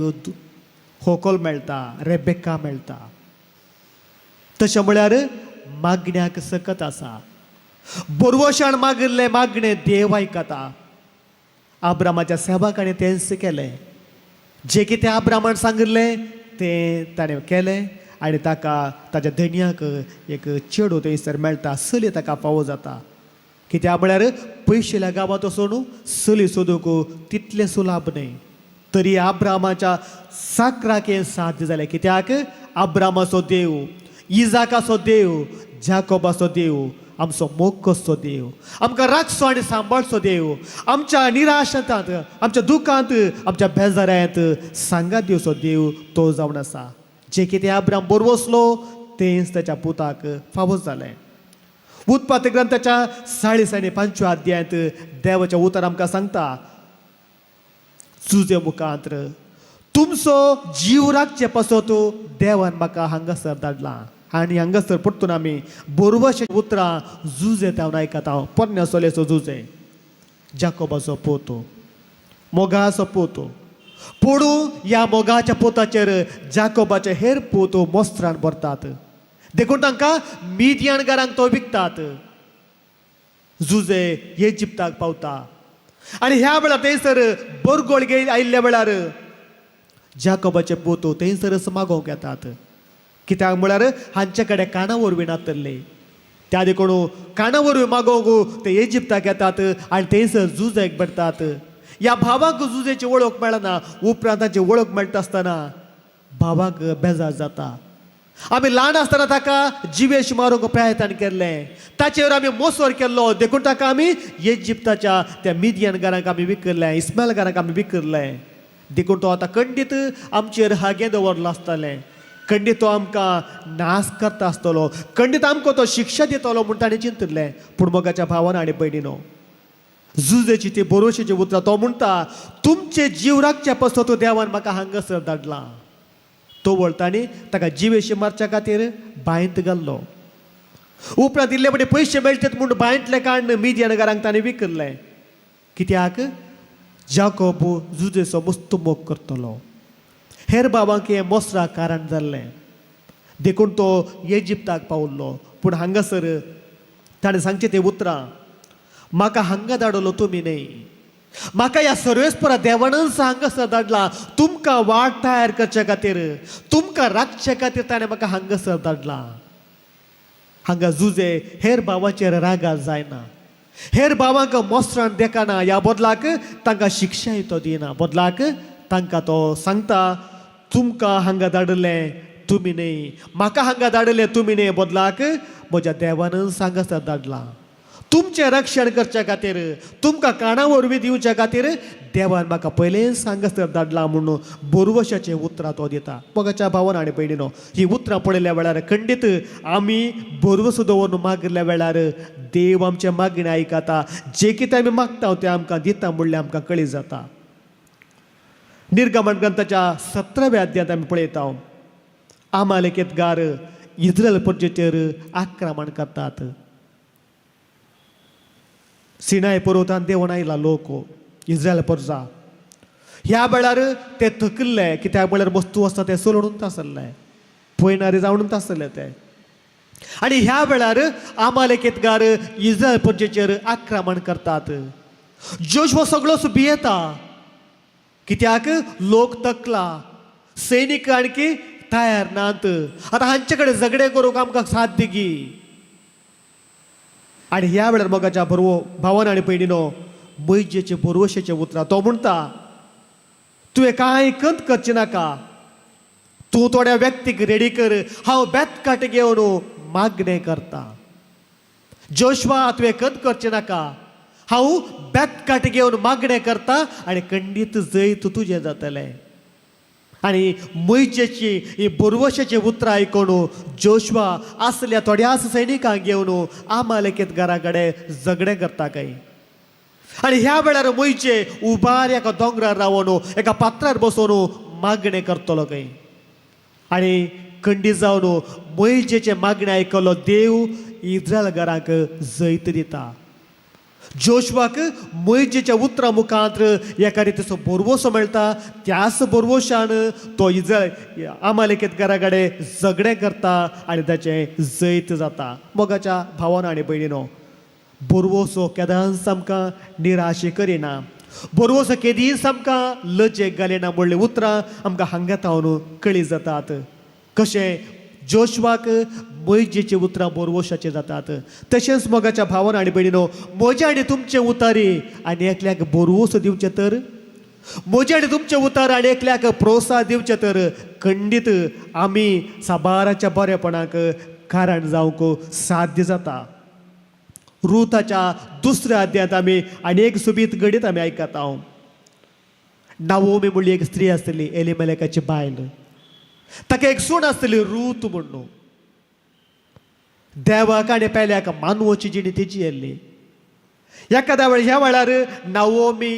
होकल मेळटा, रेबेका मेळटा. तशें म्हळ्यार मागण्याक सकत आसा. बोरवशान मागिल्लें मागणें देव आयकता. आब्रामाच्या सेवकांनी तेंच केलें. जें कितें आब्रामान सांगिल्लें तें ताणें केलें आनी ताका ताच्या धनयाक एक चेडूं थंयसर मेळटा, चली ताका फावो जाता. कित्याक म्हळ्यार पयशिल्या गांवांत वचून चली सोदूंक तितलें सुलाभ न्हय. तरी आब्रामाच्या साकराक हें साध्य जालें, कित्याक आब्रामाचो देव, इजाकाचो देव, जाकोबाचो देव, आमचो मोग कसचो देव, आमकां राखचो आनी सांबाळचो देव, आमच्या निराशतांत, आमच्या दुखांत, आमच्या बेजाऱ्यांत सांगात दिवचो देव तो जावन आसा. जें कितें आब्राम बरवसलो तेंच ताच्या पुताक फावो जालें. उत्पत्ती ग्रंथाच्या 45व्या अध्यायांत देवाचें उतर आमकां सांगता, तुजे मुखांत्र तुमचो जीव राखचे पासत देवान म्हाका हांगासर धाडला. आनी हांगासर परतून आमी बोरवशे उतरां जुजे तावन आयकता. पोरण्या सोल्याचो जुजे, जाकोबाचो पोतो, मोगाचो पोतो. पोडू ह्या मोगाच्या पोताचेर जाकोबाचे हेर पोतो मोस्त्रान भरतात, देखून तांकां मिदियानगारांक तो विकतात. जुजे इजिप्ताक पावता आनी ह्या वेळार थंयसर बरगोळ आयिल्ल्या वेळार जाकोबाचे पोतो थंयसरच मागोवंक येतात. कित्याक म्हळ्यार हांचे कडेन काणा वरवीं नातल्ले, त्या देखून काणा वरवीं मागोवंक ते इजिप्ताक येतात आनी थंयसर जुजेक भेटतात. ह्या भावांक जुजेची वळख मेळना. उपरांत तांची वळख मेळटा आसतना भावांक बेजार जाता. आमी ल्हान आसतना ताका जिवेश मारूंक प्रयत्न केल्लें, ताचेर आमी मोसोर केल्लो, देखून ताका आमी इजिप्ताच्या त्या मिदियनगारांक आमी विकल्लें, इस्मायलगारांक आमी विकल्लें. देखून तो आतां खंडीत आमचेर हागें दवरलो आसतलें, खंडीत तो आमकां नाश करता आसतलो, खंडीत आमकां तो शिक्षा दितलो म्हूण ताणें चिंतिल्लें. पूण मोगाच्या भावान आनी भयणीनो, जुजेची ती भरोशेची उतरां, तो म्हणटा तुमचे जीव राखचे पासत देवान म्हाका हांगासर धाडला. तो वळतांनी ताका जिवेशी मारच्या खातीर बांयत घाल्लो. उपरांत इल्ले पटे पयशे मेळटात म्हूण बांयतले काडून मिदियनगारांक ताणें विकल्लें. कित्याक जाकोब जुजेचो मस्त मोग करतलो. हेर बाबांक हें मोसराक कारण जाल्लें, देखून तो इजिप्ताक पावल्लो. पूण हांगासर ताणें सांगचें तें उतरां, म्हाका हांगा धाडलो तुमी न्हय, म्हाका ह्या सर्वेस्परा देवानच हांगासर धाडला. तुमकां वाट तयार करचे खातीर, तुमकां राखचे खातीर ताणें म्हाका हांगासर धाडला. हांगा जुजे हेर भावाचेर रागार जायना, हेर भावांक मोसरान देखना, ह्या बदलाक तांकां शिक्षाय तो दिना. बदलाक तांकां तो सांगता तुमकां हांगा धाडलें तुमी न्हय, म्हाका हांगा धाडलें तुमी न्हय, बदलाक म्हज्या देवानच हांगासर धाडला. तुमचें रक्षण करच्या खातीर, तुमकां काणा वरवीं दिवच्या खातीर देवान म्हाका पयलेंच हांगासर धाडला म्हणून बोरवशाचें उतरां तो दिता. मोगाच्या भावान आनी भयणीनो, ही उतरां पळयल्या वेळार खंडीत आमी बोरवसो दवरून मागिल्ल्या वेळार देव आमचें मागणें आयकता. जें कितें आमी मागता तें आमकां दिता म्हणल्यार आमकां कळी जाता. निर्गमन ग्रंथाच्या 17व्या अध्यायांत आमी पळयता, आमालेकेतगार इस्रायल प्रजेचेर आक्रमण करतात. सिनाय पर्वतान देंवन आयला लोक इस्रायल प्रजा. ह्या वेळार ते थकल्ले, कित्याक म्हळ्यार वस्तू आसता ते सोलून आसले, पयणारे जावन आसले ते. आनी ह्या वेळार आमालेकेतगार इस्रायल प्रजेचेर आक्रमण करतात. जोशवा सगळोच भियेता, कित्याक लोक तकला, सैनीक आणखी तयार नात, आतां हांचे कडेन झगडें करूंक आमकां साध्य गी. आनी ह्या वेळार मोगाच्या बरवो भावान आनी भयणीनो, मैजेचे बोरवशेचे उतरां, तो म्हणटा तुवें कांय कंत करचें नाका, तूं थोड्या व्यक्तीक रेडी कर, हांव बेतकाट घेवन मागणें करता. जोशवा तुवें कंत करचें नाका, हांव बेतकाट घेवन मागणें करता आनी खंडीत जैत तुजें जातलें. आनी मैजेची ही बोरवशेची उतरां आयकून जोशवा आसल्या थोड्याच सैनिकांक घेवन आमालेकेत घरा कडेन झगडें करता काय. आनी ह्या वेळार मैजे उबार एका दोंगरार रावन एका पात्रार बसोवन मागणें करतलो खंय. आनी खंडीत जावन मैजेचें मागणें आयकलो देव इस्रायल घरांक जैत दिता. जोशवाक मैजेच्या उतरां मुखांत एका रितीचो बोरवोसो मेळटा, त्याच बोरवोशान तो इस्रायल आमालेकेत घरा कडेन झगडें करता आनी ताचें जैत जाता. मोगाच्या भावान आनी भयणीनो, बोरवोसो केदांच आमकां निराशे करिना, बोरवोसो केदींच आमकां लजेक घालिना म्हणली उतरां आमकां हांगा तावन कळी जातात. कशें जोशवाक मैजेची उतरां बोरवोशाचें जातात, तशेंच मोगाच्या भावान आनी भयणीनो, म्हजें आनी तुमचें उतारी आनी एकल्याक बोरवोसो दिवचें तर, म्हजें आनी तुमचें उतार आनी एकल्याक प्रोत्साहन दिवचें तर खंडीत आमी साबाराच्या बरेपणाक कारण जावंक साध्य जाता. रुताच्या दुसऱ्या अध्यायांत आमी आनी एक सोबीत घडीत आमी आयकता. नावोमी म्हणली एक स्त्री आसतली, एलिमेलेकाची बायल, ताका एक सून आसतली रूत म्हणून. देवाक आनी पेल्याक मानवची जिणी तिची येल्ली. एखाद्या वेळ ह्या वेळार नावोमी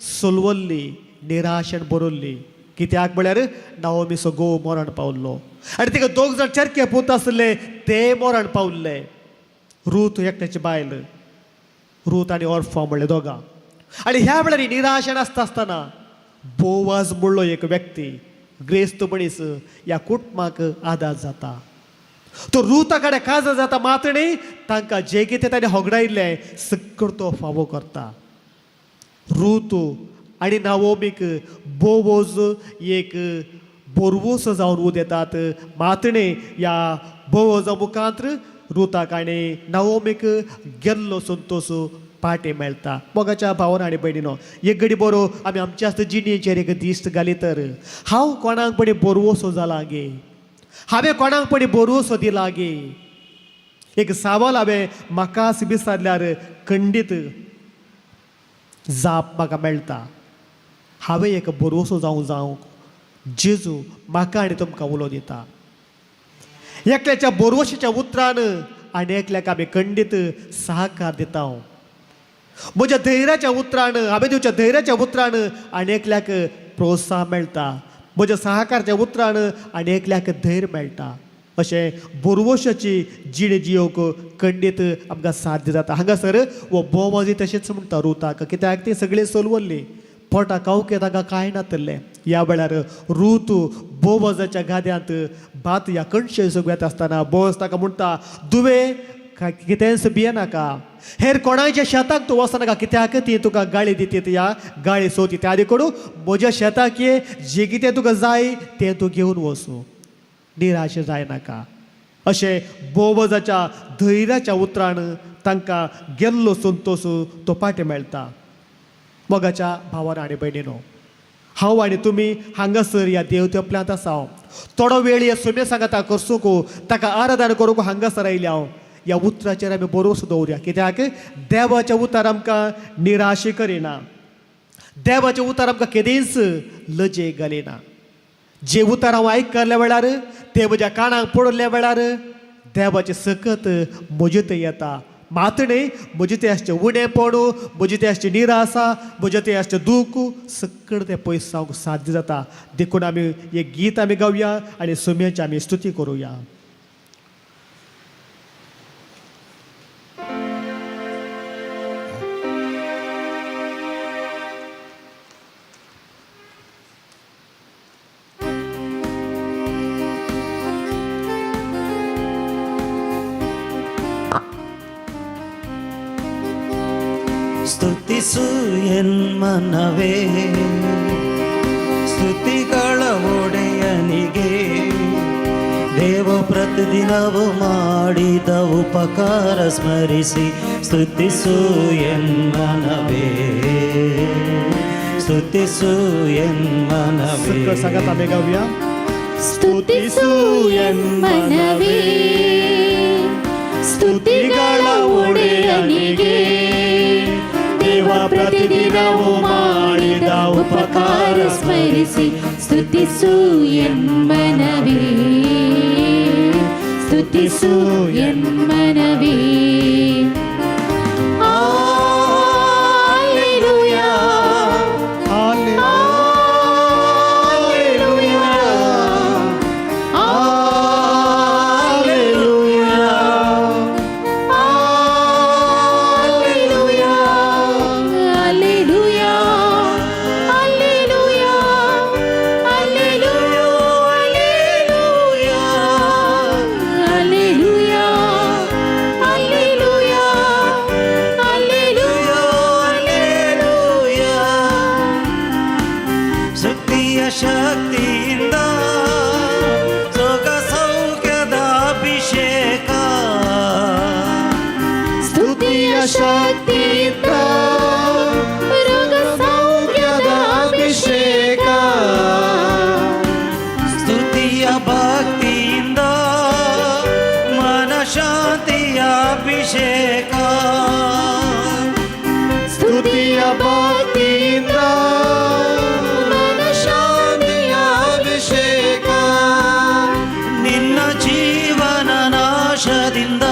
सोलवल्ली, निराशेन बरवल्ली. कित्याक म्हळ्यार नाओमीचो घोव मरण पावल्लो आनी तिका दोग जाण चरखे पूत आसले ते मरण पावल्ले. रूत एकट्याची बायल, रूत आनी ऑर्फा म्हणले दोगां. आनी ह्या वेळार निराशेन आसता आसतना बोवाज म्हणलो एक व्यक्ती, ग्रेस्त मनीस, ह्या कुटुंबाक आदार जाता. तो रुता कडेन काजार जाता मात न्ही, तांकां जें कितें ताणें होगडायल्लें सगळं तो फावो करता. रूत आनी नाओमीक बोवोज एक बोरवोसो जावन उदेतात. मातणे ह्या बोवोजा मुखांत रुताक आनी नाओमीक गेल्लो संतोश पाटे मेळटा. मोगाच्या भावन आनी भयणीनो, एक घडी बरो आमी आमच्या आसता जिणेचेर एक दिश्ट घाली तर हांव कोणाक पणी बोरवोसो जाला गे, हांवें कोणाक पणी बोरवोसो दिला गे, एक सावल हांवें म्हाकाच विसरल्यार खंडीत जाप म्हाका मेळटा. हांवें एक बोरवोसो जावंक जावंक जेजू म्हाका आनी तुमकां उलो दिता. एकल्याच्या बोरवोशीच्या उतरान आनी एकल्याक आमी खंडीत सहकार दिता. म्हज्या धैर्याच्या उतरान, हांवें दिवच्या धैर्याच्या उतरान आनी एकल्याक प्रोत्साहन मेळटा. म्हज्या सहकाराच्या उतरान आनी एकल्याक धैर्य मेळटा. अशें बोरवोशाची जिणे जियोवंक खंडीत आमकां साध्य जाता. हांगासर हो बोवाजी तशेंच म्हणटा रुताक, कित्याक ती सगळीं सोलवल्ली पोटा कावके तांकां कांय नातलें. ह्या वेळार रूत बोवजाच्या गाद्यांत भात ह्या कणशे सगळ्यांत आसतना बोवज ताका म्हणटा, दुवे कितेंच भियेनाका, हेर कोणाच्या शेताक तूं वचनाका, कित्याक ती तुका गाळी दितीत, ह्या गाळी सोती त्या आदी कडून म्हज्या शेताक ये, जें कितें तुका जाय तें तूं घेवन वचूं, निराश जायनाका. अशें बोवजाच्या धैर्याच्या उतरान तांकां गेल्लो संतोश तो पाटे मेळटा. मोगाच्या भावान आनी भयणीनो, हांव आनी तुमी हांगासर ह्या देव तेपल्यांत आसा. थोडो वेळ ह्या सुमे सांगाता करसूंक, ताका आराधना करूंक हांगासर आयल्या हांव. ह्या उतराचेर आमी बरोस दवरुया, कित्याक देवाच्या उतार आमकां निराशे करिना, देवाचें उतर आमकां केदींच लजे घालिना. जे उतर हांव आयकल्या वेळार, ते म्हज्या कानाक पडल्या वेळार देवाचें सकत म्हजे थंय येता. मात न्ही, म्हजे थंय आसचें उणेपण, म्हजे थंय आसचें निरासा, म्हजे थंय आसचें दूख सगळें तें पयस जावंक साध्य जाता. देखून आमी एक गीत आमी गावया आनी सुम्याची आमी स्तुती करुया. ಸ್ತುತಿಸು ಎನ್ಮನವೇ ಸ್ತುತಿಗಳ ಒಡೆಯನಿಗೆ, ದೇವ ಪ್ರತಿದಿನವೂ ಮಾಡಿದ ಉಪಕಾರ ಸ್ಮರಿಸಿ ಸ್ತುತಿಸು ಎನ್ಮನವೇ, ಸ್ತುತಿಸು ಎನ್ಮನವೇ. सगळं सांगात आमी गावया. ಸ್ತುತಿಸು ಎನ್ಮನವೇ ಸ್ತುತಿಗಳ ಒಡೆಯನಿಗೆ, ದೇವ ಪ್ರತಿದಿನವೂ ಮಾಡಿದ ಉಪಕಾರ ಸ್ಮರಿಸಿ ಸ್ತುತಿಸು ಎನ್ಮನವೇ, ಸ್ತುತಿಸು ಎನ್ಮನವೇ. Hallelujah, hallelujah, hallelujah, hallelujah, hallelujah, hallelujah, hallelujah, hallelujah, hallelujah, hallelujah. ಶಕ್ತಿಯ ಶಕ್ತಿಯಿಂದ ಸುಖ ಸೌಖ್ಯದ ಅಭಿಷೇಕ, ಸ್ತುತಿಯ ಶಕ್ತಿಯಿಂದ ರೋಗ ಸೌಖ್ಯದ ಅಭಿಷೇಕ, ಸ್ತುತಿಯ ಭಕ್ತಿಯಿಂದ ಮನ ಶಾಂತಿಯ ಅಭಿಷೇಕ, ಸ್ತುತಿಯ ಭಕ್ತಿಯಿಂದ ಮನ ಶಾಂತಿಯ ಅಭಿಷೇಕ, ನಿನ್ನ ಜೀವನ ನಾಶದಿಂದ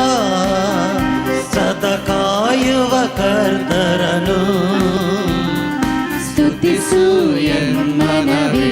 ಸತ ಕಾಯುವ ಕರ್ತರನು ಸ್ತುತಿಸು ಎನ್ಮನವೇ.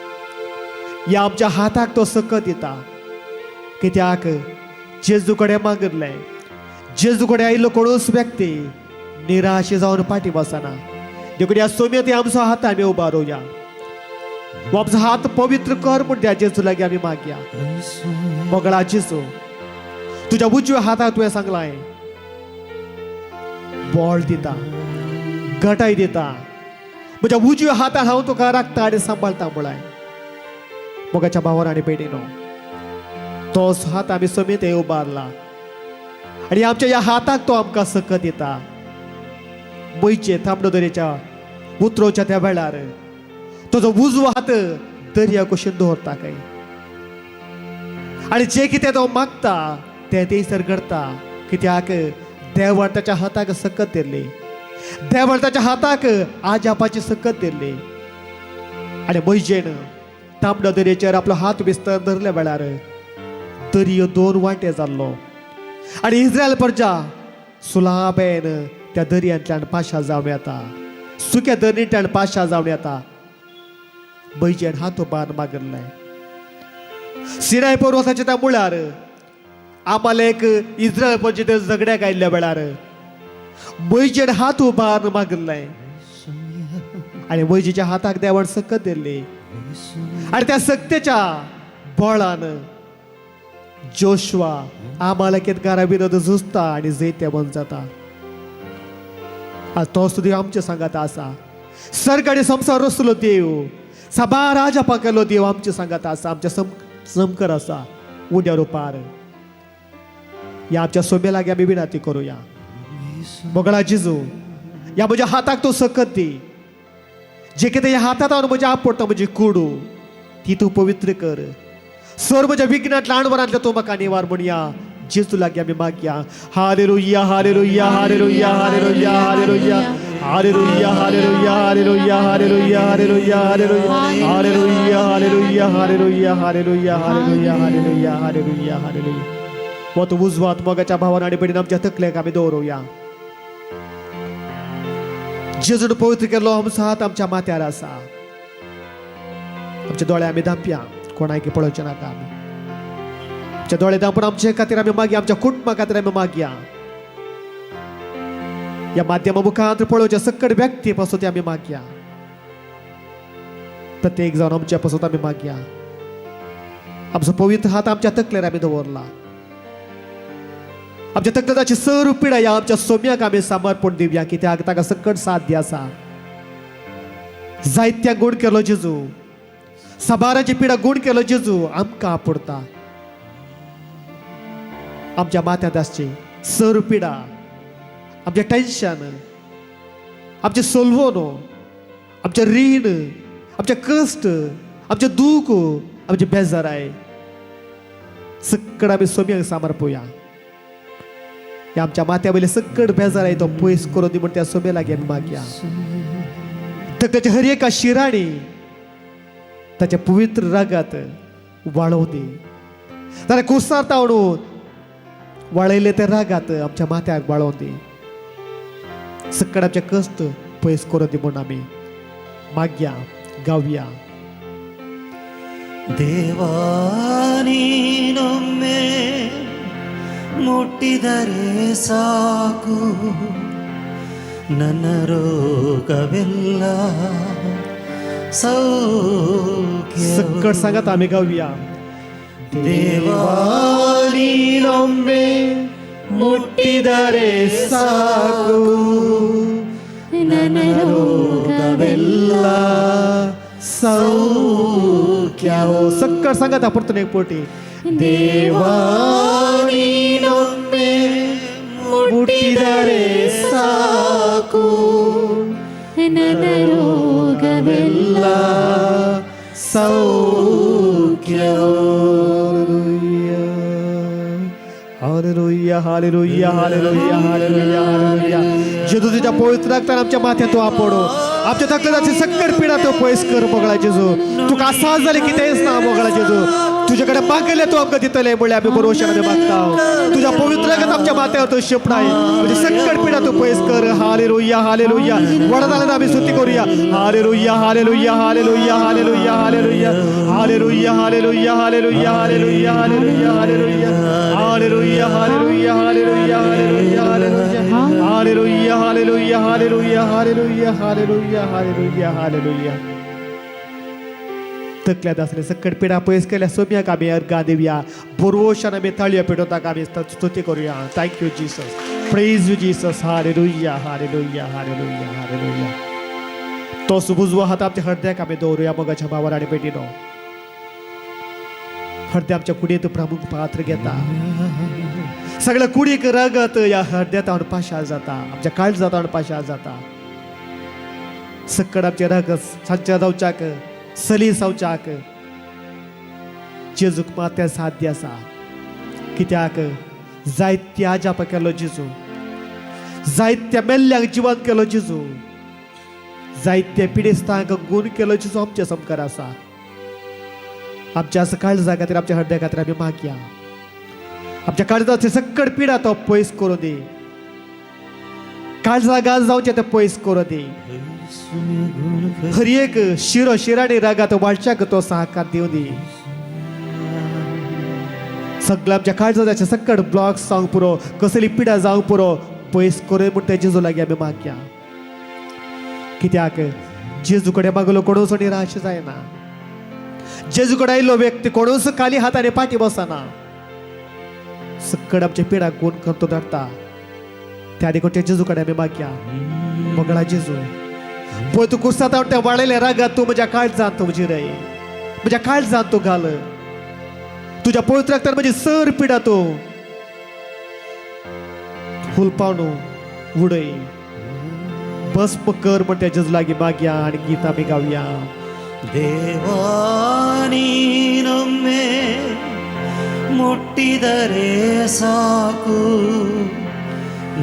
ह्या आमच्या हाताक तो सकत दिता. कित्याक जेजू कडेन मागिल्लें, जेजू कडेन आयिल्लो कोणूच व्यक्ती निराश जावन फाटीं बसना. देखून ह्या सोम्या ते आमचो हात आमी उबारुया, हो आमचो हात पवित्र कर म्हूण त्या जेजू लागीं आमी मागया. मोगळा जेजू, तुज्या उजव्या हाताक तुवें सांगलां बळ दिता, घटाय दिता. म्हज्या उजव्या हातान हांव तुका राखता आनी सांबाळटा म्हळाय. मोगाच्या भावान आनी भयणीनो, तोच हात आमी समेत उबारला आनी आमच्या ह्या हाताक तो आमकां सकत दिता. मयचे तांबडो दर्याच्या उतरोवच्या त्या वेळार तुजो उजवो हात दर्या कशेन दवरता काय, आनी जे कितें तो मागता तें थंयसर करता. कित्याक देवान ताच्या हाताक सकत दिल्ली, देवान ताच्या हाताक आजापाची सकत दिल्ली. आनी मयजेन तांबडो दर्याचेर आपलो हात विस्तर धरल्या वेळार दर्यो दोन वांटे जाल्लो आनी इस्रायल प्रजा सुलाबेन त्या दर्यांतल्यान पाशा जावन येता, सुक्या दर्यांतल्यान पाशा जावन येता. मयजेन हात उबार मागिल्लें. सिनाय पर्वताच्या त्या मुळार आमालेक इस्रायल प्रजेचे झगड्याक आयिल्ल्या वेळार मयजेन हात उबार मागिल्लें आनी मयजेच्या हाताक देवान सकत दिल्ली आनी त्या सक्तेच्या बळान जोशवा आमालेकेतकारा विरोध झुजता आनी जैतेवंत जाता. तो सुद्दां आमच्या सांगात आसा. सर्ग आनी संवसार रचलो देव, साबार राजा केलो देव आमच्या सांगात आसा, आमच्या समकर आसा उद्या रुपार. ह्या आमच्या सोम्या लागीं आमी विनंती करुया. मोगळा जिजू, ह्या म्हज्या हाताक तूं सकत दी. जे कितें ह्या हातात हांव म्हज्या आपडटा म्हजी कुडू ती तूं पवित्र कर. सर म्हज्या विघ्नांत ल्हान तूं म्हाका निवार म्हणया. जेजू लागीं आमी मागया. Hallelujah, hallelujah, hallelujah, hallelujah, hallelujah, hallelujah, hallelujah, hallelujah, hallelujah, hallelujah, hallelujah, hallelujah, hallelujah, hallelujah, hallelujah, hallelujah, hallelujah, hallelujah. हो तूं उजवात मोगाच्या भावान आनी भयणीन आमच्या तकलेक आमी दवरुया. जेजून पवित्र केल्लो आमचो हात आमच्या माथ्यार आसा. आमचे दोळे आमी धांपया, कोणाक पळोवचें नाका. आमी आमच्या दोळे धांपून आमचे खातीर आमी मागया, आमच्या कुटुंबा खातीर आमी मागया. ह्या माध्यमा मुखार पळोवच्या सकट व्यक्ती पासून आमी मागया. प्रत्येक जावन आमच्या पासून आमी मागया. आमचो पवित्र हात आमच्या तकलेर आमी दवरला. आमच्या तकलेची सर पिडा ह्या आमच्या सोम्याक आमी समर्पण दिवया. कित्याक ताका सकट साध्य आसा. जायत्या गूण केलो जेजू, सबाराची पिडा गूण केलो जेजू आमकां आपुडता. आमच्या माथ्यांत आसची सर पिडा, आमचें टेन्शन, आमचें सोलवण, आमचें रीण, आमचें कश्ट, आमचें दूख, आमचें बेजाराय सकड आमी सोम्याक समर्पोया. ह्या आमच्या माथ्या वयले सकड बेजाराय तो पयस करून दी म्हण त्या सोम्या लागीं आमी मागया. तर ताच्या हर एका शिराणी ताच्या पवित्र रागात वाळोव दी. ताणें कुसार तावडून वाळयले ते रागात आमच्या माथ्याक वाळोवन दी. सकड आमचे कश्ट पयस करून दी म्हूण आमी मागया, गावया. ದೇವಾ ನೀನೊಮ್ಮೆ ಮುಟ್ಟಿದರೆ ಸಾಕು, ನನ್ನ ರೋಗವೆಲ್ಲ ಸೌಖ್ಯ. सकट सांगात आमी गावया. ದೇವಾ ನೀನೊಮ್ಮೆ ಮುಟ್ಟಿದರೆ ಸಾಕು, ನನ್ನ ರೋಗವೆಲ್ಲ सौख्य. सकट सांगात परतून एक पटी. ದೇವಾ ನೀನೊಮ್ಮೆ ಮುಟ್ಟಿದರೆ ಸಾಕು, ನನ್ನ ರೋಗವೆಲ್ಲ ಸೌಖ್ಯ. Hallelujah, hallelujah, hallelujah, hallelujah, hallelujah. जेजू तुझ्या पवित्र रक्तान आमच्या माथ्यात तूं आपोडो. आमच्या तकलेची सक्कड पिडा तो पयस कर मोगळा जेजू. तुका आसास जाली कितेंच ना मोगळा जेजू. तुजे कडेन मागले तूं आमकां दितले म्हणल्यार आमी बरोवशान आमी मागता. तुज्या पवित्र रगत आमच्या माथ्यावर तूं शिपडाय, म्हणजे सक्कड पिडा तूं पयस कर. Hallelujah, hallelujah. वडा जाल्यार आमी स्तुती करूया. Hallelujah, hallelujah, hallelujah, hallelujah, hallelujah, Hallelujah, hallelujah, hallelujah, hallelujah, hallelujah, hallelujah, hallelujah, hallelujah, hallelujah, hallelujah, hallelujah, hallelujah, hallelujah, hallelujah, hallelujah, hallelujah, hallelujah. तकल्यात असले सकट पिडा पयस केल्या सोम्याक आमी अर्गां दिवया. बोरवोशान आमी ताळयो पेटोवपाक आमी स्तुती करुया. Thank you Jesus, praise you Jesus. Hallelujah, hallelujah, hallelujah, hallelujah. तो सुबुजवो हात आमच्या हृदयाक आमी दवरुया. मोगाच्या भावार आनी भयणीनो, हृदय आमच्या कुडींत प्रमुख पात्र घेता. सगळ्या कुडीक रगत ह्या हृदयात पाशार जाता, आमच्या काळजात पाशार जाता. सक्कड आमचे रगत संचार जावच्याक, सली जावच्याक जेजूक मात तें साध्य आसा. कित्याक जायत्या अजापां केलो जेजू, जायत्या मेल्ल्यांक जिवंत केलो जेजू, जायत्या पिडेस्तांक गूण केलो जेजू आमच्या सामकार आसा. आमच्या काळजा खातीर, आमच्या हृदया खातीर आमी मागया. आमच्या काळजाचे सक्कड पिडा तो पयस करूं दी. काळजा गाज जावचें तें पयस करूं दी. हर एक शिरो शिराणी रागात वाडच्याक तो सहकार दिवं दी. सगळ्या आमच्या काळजाचे सक्कड ब्लॉक जावंक पुरो, कसली पिडा जावंक पुरो, पयस करूं म्हण त्या जेजू लागीं आमी मागया. कित्याक जेजू कडेन मागलो कोणूच निराश जायना. जेजू कडेन आयिल्लो व्यक्ती कोणूच खाली हाताने पाटी बसना. सक्कड आमच्या पिडा गुण करतो धाडटा. त्या देखून त्या जेजू कडेन आमी मागया. मोगळा जेजू, पळय तूं कुर्सात त्या वाळयल्या रागात तूं म्हज्या काळजांत तूं जिरय, म्हज्या काळजांत तूं घाल. तुज्या पवित्र रक्तान म्हजी सर पिडा तूं हुलपावन उडय. भस्म कर म्हण त्या जेजू लागीं मागया आनी गीत आमी गावया. ದೇವಾ ನೀನೊಮ್ಮೆ ಮುಟ್ಟಿದರೆ ಸಾಕು,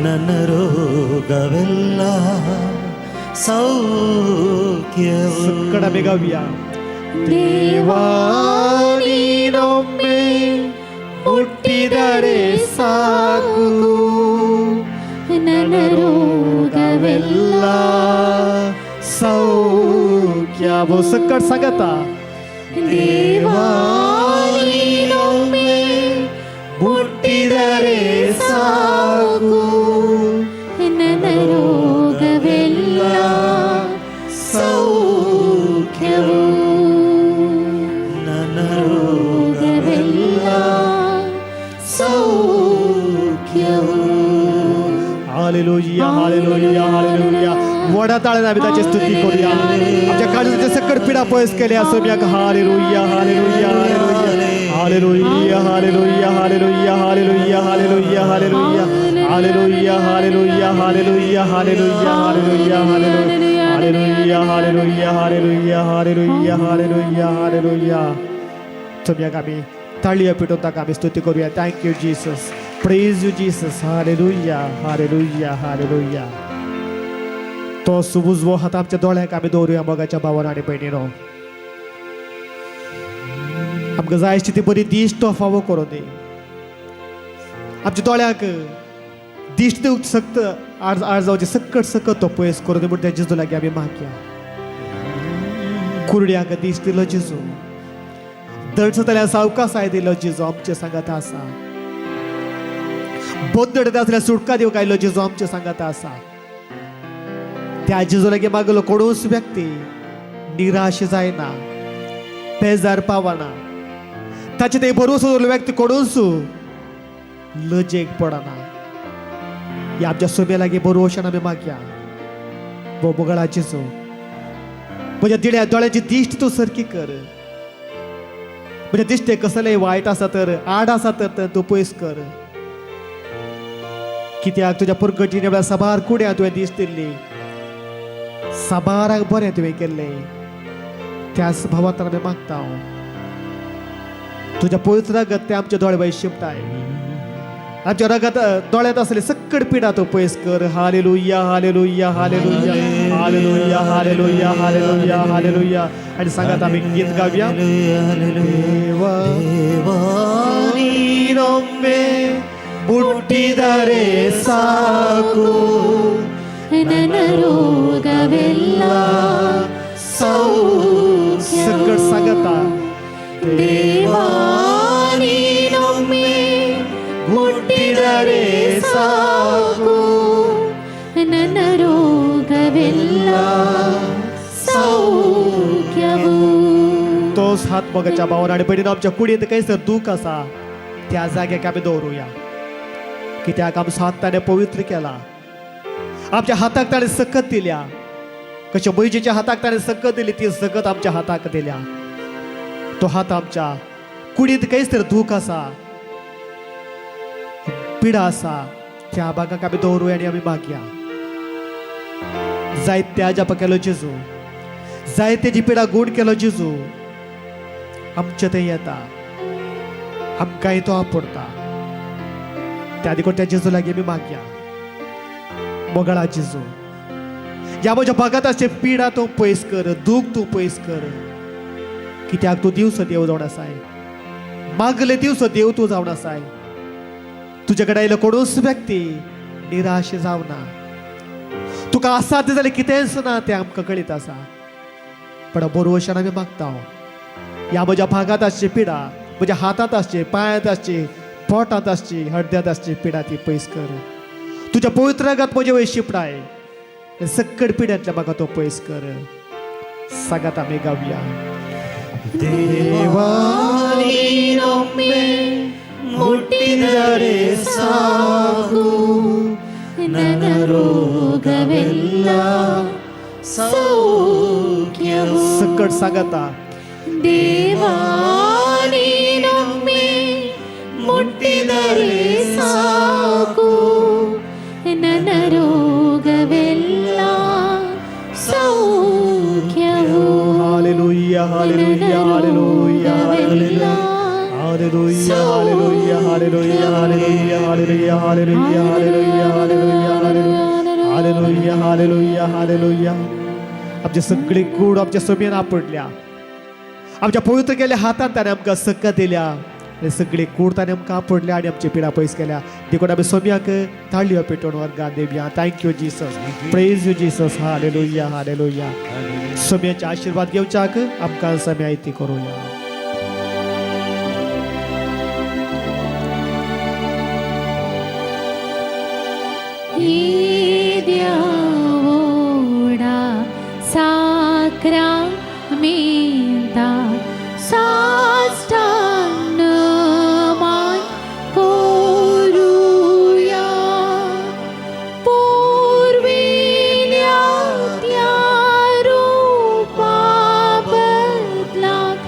ನನ್ನ ರೋಗವೆಲ್ಲ ಸೌಖ್ಯವು. सक्कड आमी गावया. ದೇವಾ ನೀನೊಮ್ಮೆ ಮುಟ್ಟಿದರೆ ಸಾಕು, ನನ್ನ ರೋಗವೆಲ್ಲ ಸೌಖ್ಯವು. सक्कड सांगता. ದೇವಾ ನೀನೊಮ್ಮೆ ಮುಟ್ಟಿದರೆ ಸಾಕು, ನನ್ನ ರೋಗವೆಲ್ಲ ಸೌಖ್ಯವು. ನನ್ನ ರೋಗವೆಲ್ಲ ಸೌಖ್ಯವು. हालेलुया, हालेलुया, हालेलुया. व्हडा ताळ्यान आमी ताची स्तुती करूया. आमच्या काळजाचे सकट पिडा पयस केले सोम्याक. Hallelujah, hallelujah, hallelujah, hallelujah, hallelujah, hallelujah, hallelujah, hallelujah, hallelujah, hallelujah, hallelujah, hallelujah, hallelujah, hallelujah, hallelujah, hallelujah, hallelujah, hallelujah, hallelujah. सोम्याक आमी ताळयो पिटून ताका आमी स्तुती करूया. Thank you Jesus, praise you Jesus. Hallelujah, hallelujah, hallelujah. तो सुबुजवो हात आमच्या दोळ्यांक आमी दवरुया. मोगाच्या भावान आनी भयणीनो, आमकां जाय आसली ती बरी दिश्ट तो फावो करूं दी. आमच्या दोळ्यांक दिश्ट दिवंक सक्त आड आड जावचे सकट सकट तो पयस करूं दी म्हण त्या जेजू लागीं आमी मागया. कुरड्यांक दिश्ट दिलो जेजू, दडसतल्या सावकासाय दिलो जेजू आमचे सांगात आसा. बंदड आसल्यार सुटका दिवंक आयलो जेजू आमचे सांगात आसा. त्या जेजू लागीं मागलो कोणूच व्यक्ती निराश जायना, बेजार पावना. ताचे ते भरोसो दवरलो व्यक्ती कोणूच लजेक पडना. ह्या आमच्या सोम्या लागीं भरोशान आमी मागया. वो मोगळा जेजू, म्हज्या दिड्या दोळ्याची दिश्ट तूं सारकी कर. म्हज्या दिश्टे कसलेय वायट आसा तर, आड आसा तर तूं पयस कर. कित्याक तुज्या पुरगटीन वेळार साबार कुड्या तुवें दिश्ट दिल्ली, साबाराक बरें तुवें केल्लें. त्याच भावात आमी मागता हांव, तुज्या पवित्र रगत ते आमच्या दोळे वयर शिंपताय. आमच्या रगत दोळ्यांत असले सक्कड पिडा तूं पयस कर. Hallelujah, hallelujah, hallelujah, hallelujah, hallelujah, hallelujah, hallelujah. आणि सांगात आमी गीत गावया. देवा ದೇವಾ ನೀನೊಮ್ಮೆ ಮುಟ್ಟಿದರೆ ಸಾಕು, ನನ್ನ ರೋಗವೆಲ್ಲ सकट सांगता. ದೇವಾ ನೀನೊಮ್ಮೆ ಮುಟ್ಟಿದರೆ ಸಾಕು, ನನ್ನ ರೋಗವೆಲ್ಲ सौख्यವು. तोच हात मोगाच्या भावान आनी भयणीन, आमच्या कुडींत खंयसर दूख आसा त्या जाग्याक आमी दवरुया, कित्याक आमचो हात ताणें पवित्र केला. आमच्या हाताक ताणें सकत दिल्या. कशें म्हजेच्या हाताक ताणें सकत दिली, ती सकत आमच्या हाताक दिल्या. तो हात आमच्या कुडींत खंयसर दूख आसा, पिडा आसा, त्या भागाक आमी दवरुया आनी आमी मागया. जायत्या जापा केलो जेजू, जायते जी पिडा गूण केलो जेजू, आमचे थंय येता, आमकांय तो आपडता. त्या देखून त्या जेजू लागीं आमी मागया. मोगाळा जेजू, ह्या म्हज्या भागांत आसचे पिडा तूं पयस कर, दूख तूं पयस कर, कित्याक तूं दिवसो देव जावन आसाय. मागले दिवसो देव तूं जावन आसाय. तुजे कडेन आयिल्लो कोणूच व्यक्ती निराश जावना. तुका आसा तें जाल्यार कितेंच ना तें आमकां कळीत आसा, पण बरोवशान आमी मागता, ह्या म्हज्या भागांत आसची पिडा, म्हज्या हातांत आसची, पांयांत आसची, पोटांत आसची, हड्ड्यांत आसची पिडा ती पयस कर. तुज्या पवित्र रगात म्हजे वयर शिपडाय, सक्कड पिड्यांतल्या म्हाका तो पयस कर. सांगात आमी गावया. ದೇವಾ ನೀನೊಮ್ಮೆ ಮುಟ್ಟಿದರೆ ಸಾಕು, ನನ್ನ ರೋಗವೆಲ್ಲ ಸೌಖ್ಯವು. सक्कड सांगाता. ದೇವಾ ನೀನೊಮ್ಮೆ ಮುಟ್ಟಿದರೆ ಸಾಕು, ನನ್ನ ರೋಗವೆಲ್ಲ ಸೌಖ್ಯವು. Hallelujah, hallelujah, hallelujah, hallelujah, hallelujah, hallelujah, hallelujah, hallelujah, hallelujah, hallelujah, hallelujah, hallelujah, hallelujah, hallelujah. आमचे सगळी कूड आमच्या समेन आपडल्या. आमच्या पवित्र केल्या हातान ताणें आमकां सक्का दिल्या आनी सगळी कूड ताणें आमकां आपडल्या आनी आमची पिडा पयस केल्या. देखून आमी सोम्याक ताळयो पेटोवन वर्गान दिवया. Thank you Jesus, praise you Jesus. Hallelujah, hallelujah. सोम्याचे आशीर्वाद घेवच्याक आमकां सम्या आयती करुया. येद्या साक्रामेंता साष्टांग मान करूया. पूर्विल्या त्या रूपा बदलाक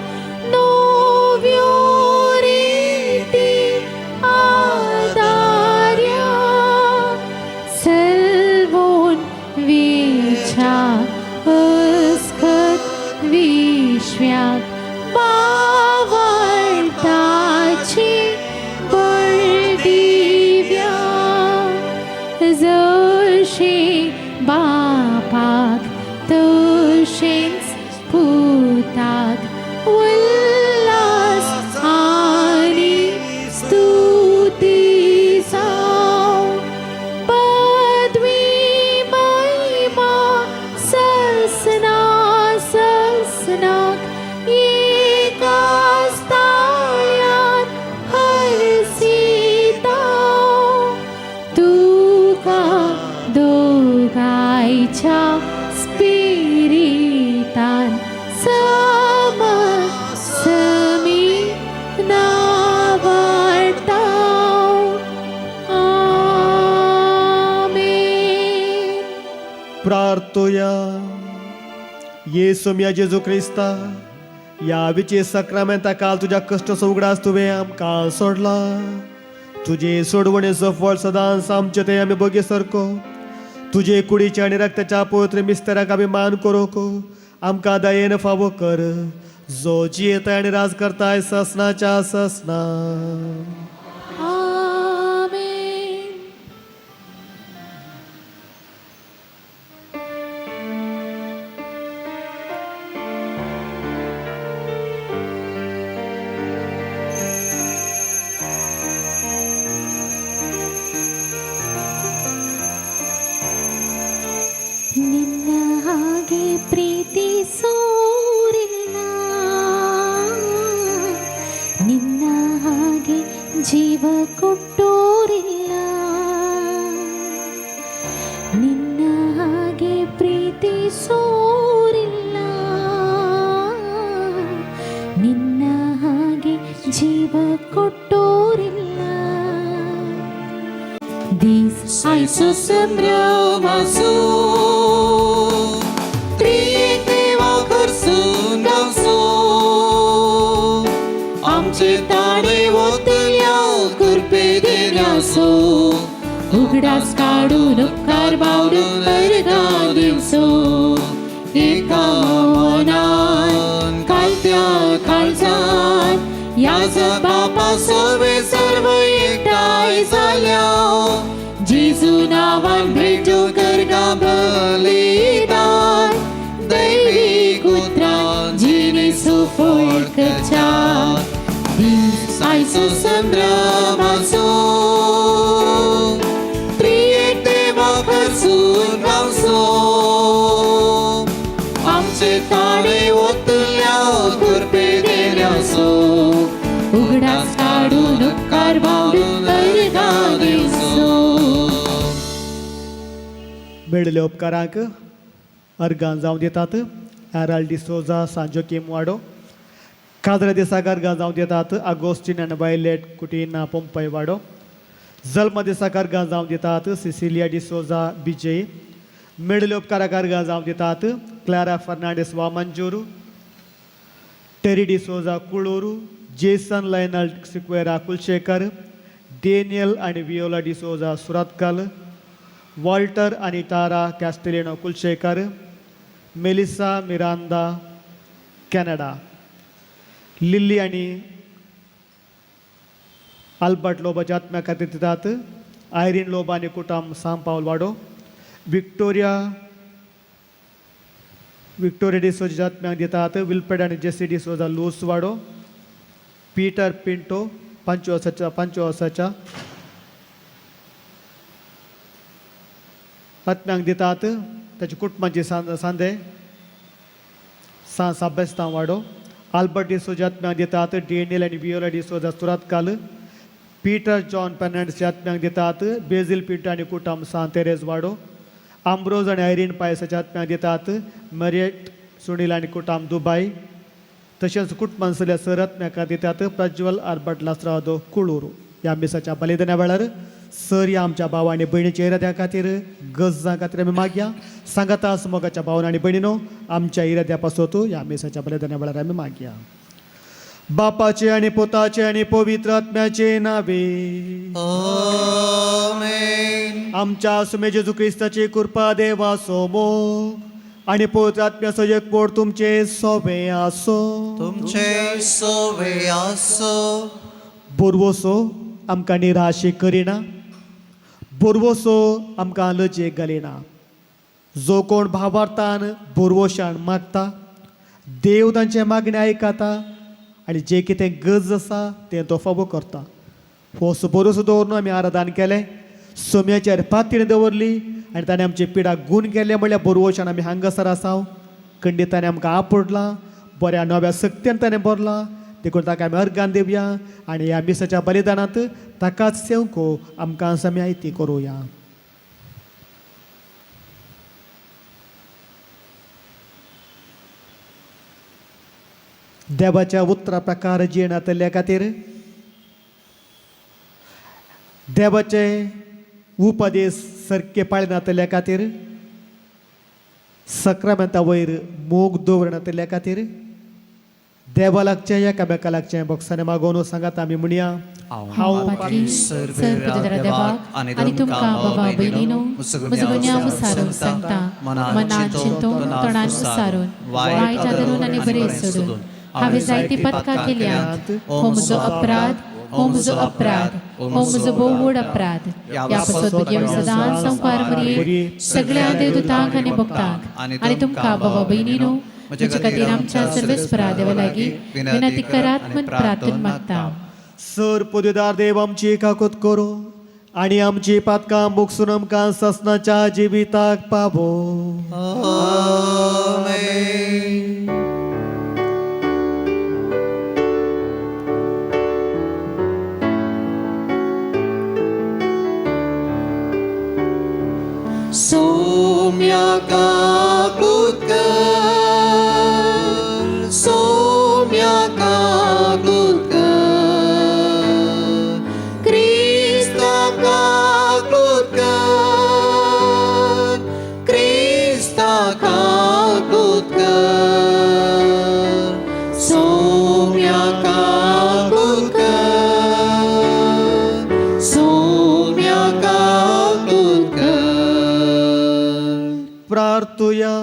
नव्यो रीती आदार्या. सल्वोन वेच्या अस्खत विश्व्याक बावळटाची बळ दिव्या. जशे बापाक तशेंच पुताक उल्हास आनी स्तुती जावं. पदवी महिमा ससना ससनाक एकाच ताळ्यान हरसिता. तुका दोगांयच्या स्पिरितान सम समी नावाडता. आमेन. प्रार्थोया. येसू म्या जेजू क्रिस्ता, ह्या विचे सक्रामेंता काल तुज्या कश्टाचो उगडास तुवें आमकां सोडला. तुजे सोडवणेचो फळ सदांच आमचे ते आमी बगे सारको तुजे कुडीच्या आनी रक्ताच्या पवित्र मिस्तराक आमी मान करूंक आमकां दयेन फावो कर, जो जियेता आनी राज करताय ससनाच्या ससना. आमेन. ನಿನ್ನ ಹಾಗೆ ಪ್ರೀತಿಸೋರಿಲ್ಲ. ನಿನ್ನ ಹಾಗೆ ಜೀವ ಕೊಟ್ಟೋರಿಲ್ಲ, ನಿನ್ನ ಹಾಗೆ ಪ್ರೀತಿಸೋರಿಲ್ಲ, ನಿನ್ನ ಹಾಗೆ ಜೀವ ಕೊಟ್ಟೋರಿಲ್ಲ. These आयचो संभ्रम आसूं, त्रिएक देवा खरसून गावचो, आमचे ताणे वतल्या कृपे देण्याचो, उगडास काडून उपकार बावडून अर्गां दिवचो. एका मनान कालत्या काळजान याजक बापा सवे सर्व एकठांय जाल्या, जेजू नांवान भेटो करगा बलिदान, दैवी उतरान जिणे सुफळ करच्या. आयचो संभ्रम आसूं, त्रिएक देवा खरसून गावचो, आमचे ताणे वतल्या कृपे देण्याचो, उगडास काडून उपकार बावडून अर्गां दिवचो. मेळिल्ल्या उपकारांक अर्गां जावं दितात हॅराल्ड डिसोजा, सांजोकीम वाडो. काजरा दिसाक अर्गां जावं दितात आगोस्टीन आनी वायलेट कुटिना, पोंपय वाडो. जल्म दिसाक अर्गां जावं दितात सिसिलिया डिसोजा, बिजय. मेळिल्ल्या उपकाराक अर्गां जावं दितात क्लारा फर्नांडीस, वामंजूर. टेरी डिसोजा, कुळूर. जेसन लायनल सिक्वेरा, कुलशेखर. डेनियल आनी वियोला डिसोजा, सुरातकल. वॉल्टर आनी तारा कॅस्टेलिनो, कुलशेखर. मेलिसा मिरांदा, कॅनडा. लिल्ली आनी आल्बर्ट लोबाच्या आत्म्या खातीर दितात आयरीन लोबा आनी कुटाम, सांग पावल वाडो. विक्टोरिया विक्टोरिया डिसोजा आत्म्याक दितात विल्फ्रेड आनी जेसी डिसोजा, लूस वाडो. पीटर पिंटो, 25 वर्साच्या आत्म्यांक दितात ताच्या कुटुंबाची सांदे, सान साबेस्तां वाडो. आल्बर्ट डिसोजा आत्म्यांक दितात डेनियल आनी वियोला डिसोजा, सुरातकाल. पीटर जॉन फेर्नांडीस आत्म्यांक दितात बेझील पिंटो आनी कुटुंब, सान तेरेज वाडो. आंब्रोज आनी आयरीन पायसाच्या आत्म्यांक दितात मरियट सुनील आनी कुटुंब, दुबाय. तशेंच कुटुंबान सगल्या सर आत्म्याक दितात प्रज्वल आल्बर्ट लास्रादो, कुळूर. ह्या मिसाच्या बलिदाना वेळार सर ह्या आमच्या भाव आनी भयणीच्या इराद्या खातीर, गरजां खातीर आमी मागया. सांगाता मोगाच्या भावन आनी भयणीनो, आमच्या इराद्या पासत ह्या मिसाच्या बलिदाना वेळार आमी मागया. बापाचे आनी पुताचे आनी पवित्र आत्म्याचे नावे. आमेन. आमच्या सुमे जेजू क्रिस्ताची कृपा, देवाचो मोग आनी पवित्र आत्म्याचो एकवट तुमचे सोबे आसो. तुमचे सोवे आसो. बोरवोसो आमकां निराशे करिना, बोरवोसो आमकां लजेक घालिना. जो कोण भावार्थान बोरवोशान मागता, देव तांचें मागणें आयकता आनी जें कितें गरज आसा तें तो फावो करता. हो भरोसो दवरून आमी आराधन केलें, सोम्याचेर पातळी दवरली आनी ताणें आमची पिडा गूण केले म्हणल्यार बोरवोशान आमी हांगासर आसाव. खंडीत ताणें आमकां आपडलां, बऱ्या नव्या सक्त्यान ताणें भरलां. देखून ताका आमी अर्गान दिवया आनी ह्या मिसाच्या बलिदानांत ताकाच सेवको आमकां आमी आयती करुया. देवाच्या उतरा प्रकार जियेनातल्या खातीर, देवाचे उपदेश सारके पाळनातल्या खातीर, सक्रामेंता वयर मोग दवरनातल्या खातीर, देवा लागचें, एकामेका लागचें भोगसाणें मागोवन सांगात आमी म्हणया. हांव पापी, सर्वपदरा देवाक आनी तुमकां बाबा भयणीनो म्हजो गुन्यांव विसारून सांगता. मनान चिंतून, तोंडान उसारून, वायट आदरून आनी बरें सोडून हांवें जायती पथकां केल्यांत. हो म्हजो अपराध, हो म्हजो अपराध, हो म्हजो भोव व्हड अपराध. ह्या पासत भुरग्यांक सदांच संवकार मरिये, सगळ्या देवदूतांक आनी भक्तांक आनी तुमकां बाबा भयणीनो म्हजे खातीर आमच्या सर्वेस्परा देवा लागीं विनंती करात म्हूण प्रार्थना मागता. सर पदवीदार देव आमची काकूत करूं आनी आमची पातकां भोगसून आमकां ससनाच्या जिविताक पावो. आमेन. सोम्या काकूत कर, सोम्या काकूत कर, क्रिस्ता काकूत कर, क्रिस्ता काकूत कर, सोम्या काकूत कर, सोम्या काकूत कर. प्रार्थुया.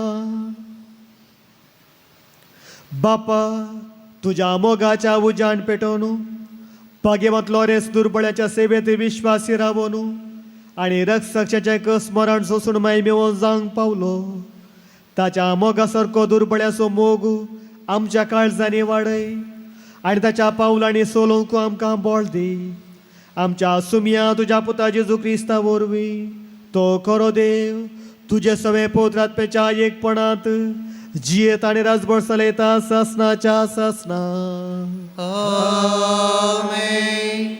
बापा, तुज्या मोगाच्या उज्यान पेटोवन भाग्यवंत लॉरेन्स दुर्बळ्याच्या सेवेत विश्वासी रावोन आनी रक्षकाचें स्मरण सोसून माय मेवोन जावंक पावलो. ताच्या मोगा सारको दुर्बळ्याचो मोग आमच्या काळजांनी वाडय आनी ताच्या पावलांनी सोलोवंक आमकां बळ दी. आमच्या सुमया तुज्या पुता जेजू क्रिस्ता वरवीं, तो खरो देव, तुजे सवे पवित्र एकपणांत जियेत आनी राजभर चलयता सासनाच्या सासना. आमेन.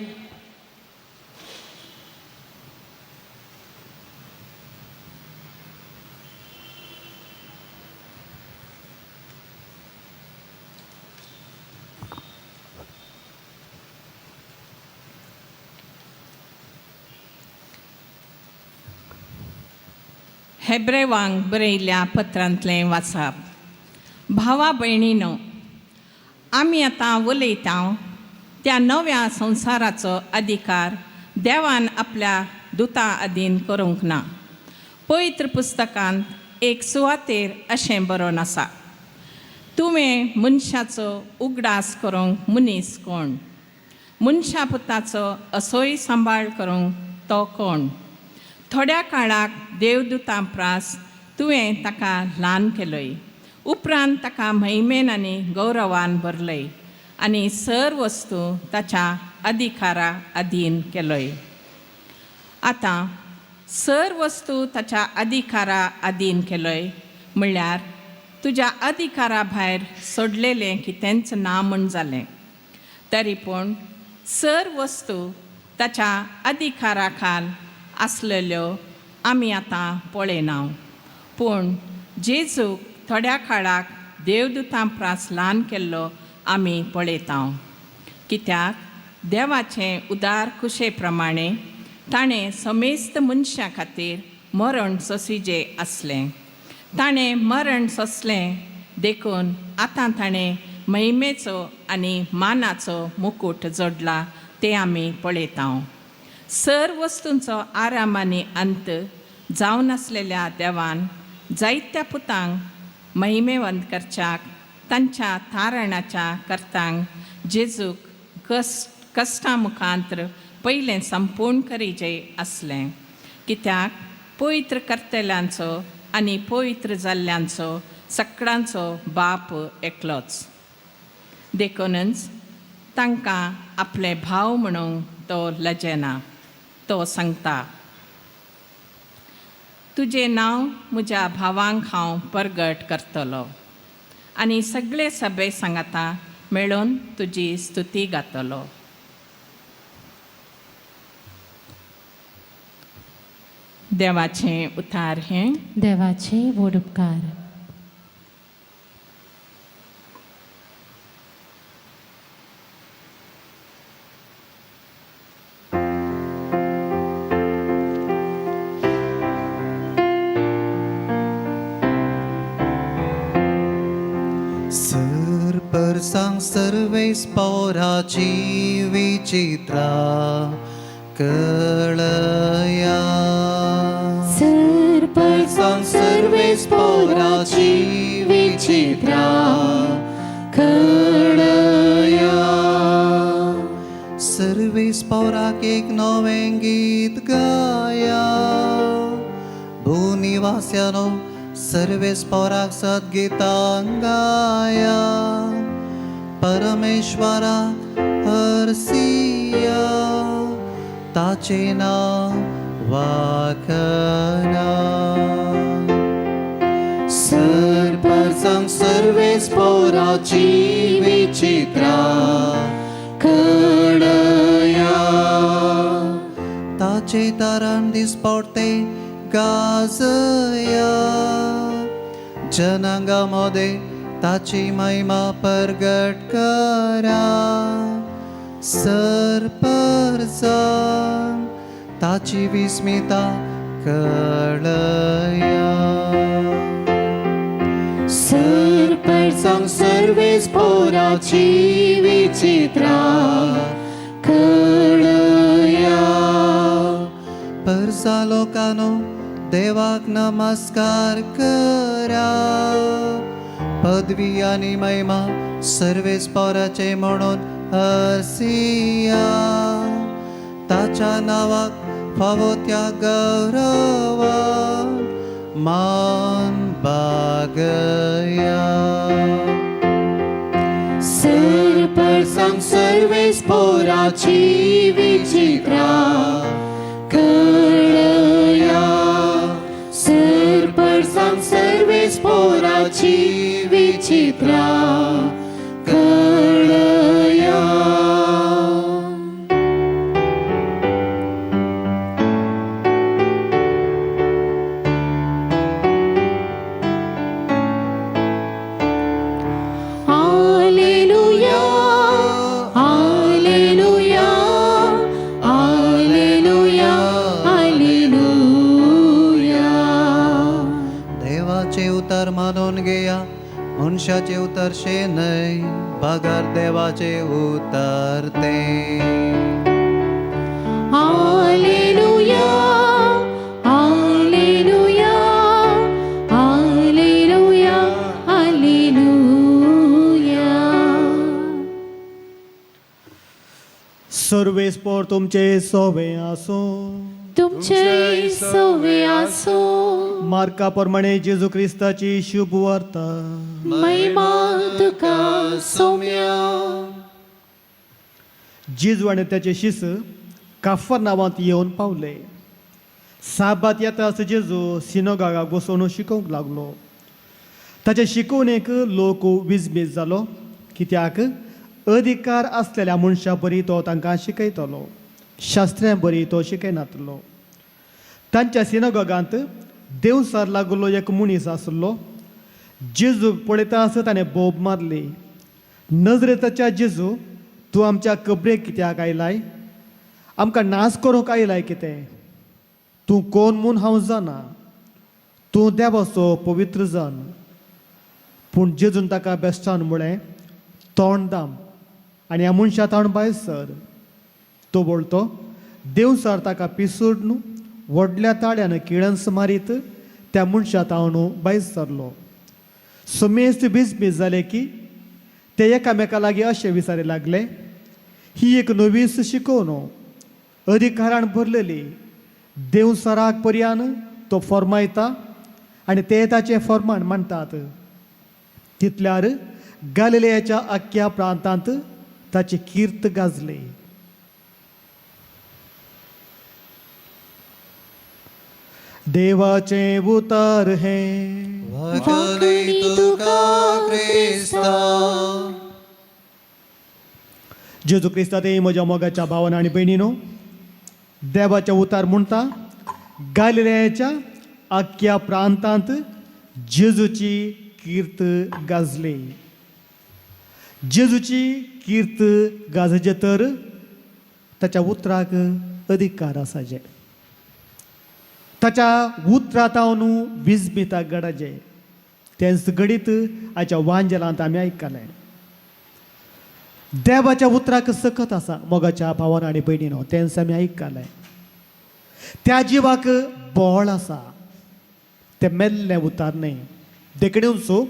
हेब्रेवांक बरयल्ल्या पत्रांतलें वाचप. भावा भयणीनो, आमी आतां उलयता त्या नव्या संवसाराचो अधिकार देवान आपल्या दुता अधीन करूंक ना. पवित्र पुस्तकांत एक सुवातेर अशें बरोवन आसा, तुवें मनशाचो उगडास करूंक मनीस कोण, मनशा पुताचो असोय सांबाळ करूंक तो कोण? थोड्या काळाक देवदूतां प्रास तुवें ताका ल्हान केलय. उपरांत ताका महिमेन आनी गौरवान भरलय आनी सर वस्तू ताच्या अधिकारा अधीन केलय. आतां सर वस्तू ताच्या अधिकारा अधीन केलय म्हणल्यार तुज्या अधिकारा भायर सोडलेलें कितेंच ना म्हूण जालें. तरी पूण सर वस्तू ताच्या अधिकारा खाल आसलेल्यो आमी आतां पळयना. पूण जेजूक थोड्या काळाक देवदूतां प्रास ल्हान केल्लो आमी पळयता, कित्याक देवाचें उदार कुशे प्रमाणे ताणें समेस्त मनशां खातीर मरण सोंसिजें आसलें. ताणें मरण सोंसलें देखून आतां ताणें महिमेचो आनी मानाचो मुकूट जोडला तें आमी पळयता. सर वस्तूंचो आराम आनी अंत जावन आसलेल्या देवान जायत्या पुतांक महिमेवंत करच्याक तांच्या थारणाच्या कर्तांक जेजूक कश्टां मुखांत्र पयलें संपूर्ण करीजे आसलें, कित्याक पवित्र करतल्यांचो आनी पवित्र जाल्ल्यांचो सगळ्यांचो बाप एकलोच. देखूनच तांकां आपले भाव म्हणूंक तो लजेना. तो सांगता, तुजें नांव म्हज्या भावांक हांव परगट करतलो आनी सगळे सभे सांगाता मेळून तुजी स्तुती गातलो. देवाचें उतार हें. देवाचे व्हड उपकार. सर परसांग सर्वेस पोराची विचित्रा कळया. सर परसांग सर्वेस पोराची विचित्रा कळया. सर्वेस पोराक एक नवें गीत गाया. भूनिवास्यानो सर्वेस पोराक सद्गीतां गाया. परमेश्वरा हरसिया, ताचें नांव वाखना. सर परसांग सर्वेस पोराची विचित्रा कळया. ताचे तारण दिसपडते गाजया. जनांगा मोदे ताची महिमा परगट करा. सरपरजांक ताची विस्मिता कळया. सरपरजांक सर्वेस पोराची विचित्रा कळया. परसा लोकांनो देवाक नमस्कार करा. पदवी आणि महिमा सर्वेस पोराचे म्हणून हरसिया. ताच्या नावाक फावो त्या गौरवान मान बागया. सरपरजांक सर्वेस पोराची विचित्रा कळया. सरपरजांक सर्वेस पोराची विचित्रा कळया. Alleluia, Alleluia, Alleluia, Alleluia. देवाचे उतर मानून घेया, मनशाचे उतर शे न्हय, बगर देवाचे उतर ते. Alleluia, Alleluia, Alleluia, Alleluia. सर्वेस्पोर तुमचे सोवे आसूं. तुमचे सोवे आसो. मार्का प्रमाणे जेजू क्रिस्ताची शुभ वार्ता. महिमा तुका सोम्या. जेजू आनी त्याचे शिस काफर नांवांत येवन पावले. साबात येता जेजू सिनोगागाक बसोवन शिकोवंक लागलो. ताचे शिकोवणेक लोक विजमीत जालो, कित्याक अधिकार आसलेल्या मनशा बरी तो तांकां शिकयतलो, शास्त्र्यां बरी तो शिकयनातलो. तांच्या सिनोगागांत देवसार लागलो एक मनीस आसलो. जेजूक पळयता आसत ताणें बोब मारली, नजरेताच्या जेजू, तूं आमच्या कबरेक कित्याक आयलाय? आमकां नाश करूंक आयलाय कितें? तूं कोण म्हूण हांव जाणा, तूं देवाचो पवित्र जन. पूण जेजून ताका बेश्टान म्हळें, तोंड दाम आनी ह्या मनशा ताण भायर सर. तो बोलतो देवसार ताका पिसोडून व्हडल्या ताळ्यान किळंस मारीत त्या मनशा तावन भायर सरलो. समेस्त बिजबीज जाले की ते एकामेका लागीं अशें विचारी लागले, ही एक नवीच शिकोवण, अधिकारान भरलेली. देवसराक पर्यान तो फॉर्मायता आनी ते ताचें फॉर्मान मानतात. तितल्यार गालिलेयाच्या आख्ख्या प्रांतांत ताची कीर्त गाजली. देवाचें उतार हें. वाखाणणी तुका क्रिस्ता. जेजू क्रिस्ता ते म्हज्या मोगाच्या भावान आनी भयणीनो, देवाचें उतार म्हणटा, गालिलेयाच्या आख्ख्या प्रांतांत जेजूची कीर्त गाजली. जेजूची कीर्त गाजचे तर ताच्या उतराक अधिकार आसाचे, ताच्या उतरांत विजमिता घडाचे. तेंच घडीत आयच्या वांजेलांत आमी आयकलें. देवाच्या उतराक सकत आसा मोगाच्या भावान आनी भयणीनो, तेंच आमी आयकलें. त्या जिवाक बळ आसा, तें मेल्लें उतार न्हय. देखणेचो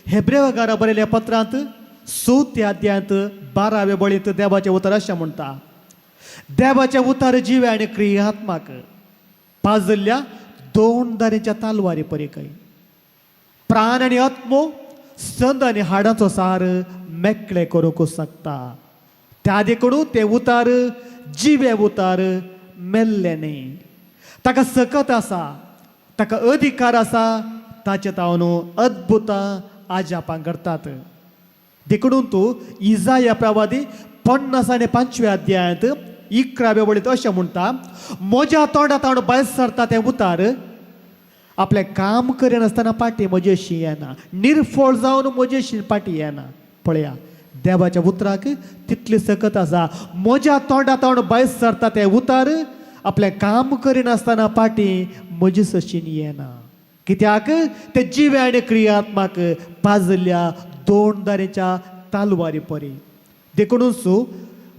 हेब्रेवगारा बरयल्या पत्रांत चवथ्या अध्यायांत 12व्या बळींत देवाचें उतर अशें म्हणटा, देवाचें उतार जिवे आनी क्रियात्मक, पाजल्ल्या दोन दारेच्या तालवारी परी प्राण आनी आत्मो, संद आनी हाडाचो सार मेकळे करूंक शकता. त्या देखून ते उतार जिवे उतार, मेल्ले न्ही. ताका सकत आसा, ताका अधिकार आसा, ताचे तावन अद्भुतां आजापां करतात. देखून तूं इजाया प्रवादी 55व्या अध्यायांत 11व्या वळींत अशें म्हणटा, म्हज्या तोंडा तावन भायर सरता तें उतार आपलें काम करिनासतना पाटी म्हजेशी येना, निर्फळ जावन म्हजेशी पाटी येना. पळया, देवाच्या उतराक तितली सकत आसा. म्हज्या तोंडा तोंड भायर सरता तें उतार आपलें काम करिनासतना पाटी म्हजे सशीन येना. कित्याक ते जिवे आनी क्रियात्माक पाजल्या दोन दारेच्या तालवारी परी. देखूनच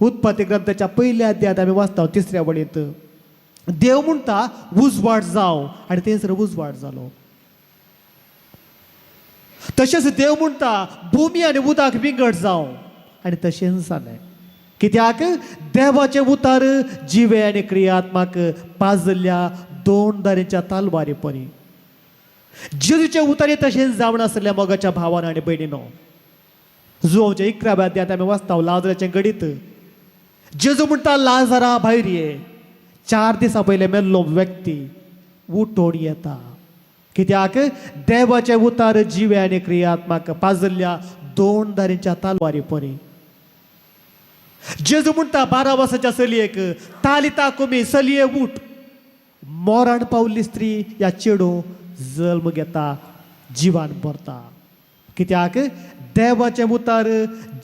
उत्पत्ती ग्रंथाच्या पयल्या अध्यायांत आमी वाचता तिसऱ्या वळींत, देव म्हणटा उजवाड जावं आनी थंयसर उजवाड जालो. तशेंच देव म्हणटा भुमी आनी उदक विंगड जावं आनी तशेंच जालें. कित्याक देवाचें उतार जिवे आनी क्रियात्माक पाजल्या दोन दारेच्या तालवारी परी. जेजूचे उतारी तशेंच जावन आसलें मोगाच्या भावान आनी भयणीनो. जुवांवच्या 11व्या अध्यायांत आमी वाचता लाजराचें घडीत. जेजू म्हणटा लाजरा भायर ये. 4 दिसां पयलें मेल्लो व्यक्ती उठोवन येता. कित्याक देवाचें उतार जिवे आनी क्रियात्माक पाजल्ल्या दोन दारींच्या तालवारी परी. जेजू म्हणटा 12 वर्साच्या चलयेक तालिता कुमी, चलये उठ. मोरान पावल्ली स्त्री ह्या चेडूं जल्म घेता, जिवान भरता. कित्याक देवाचें उतार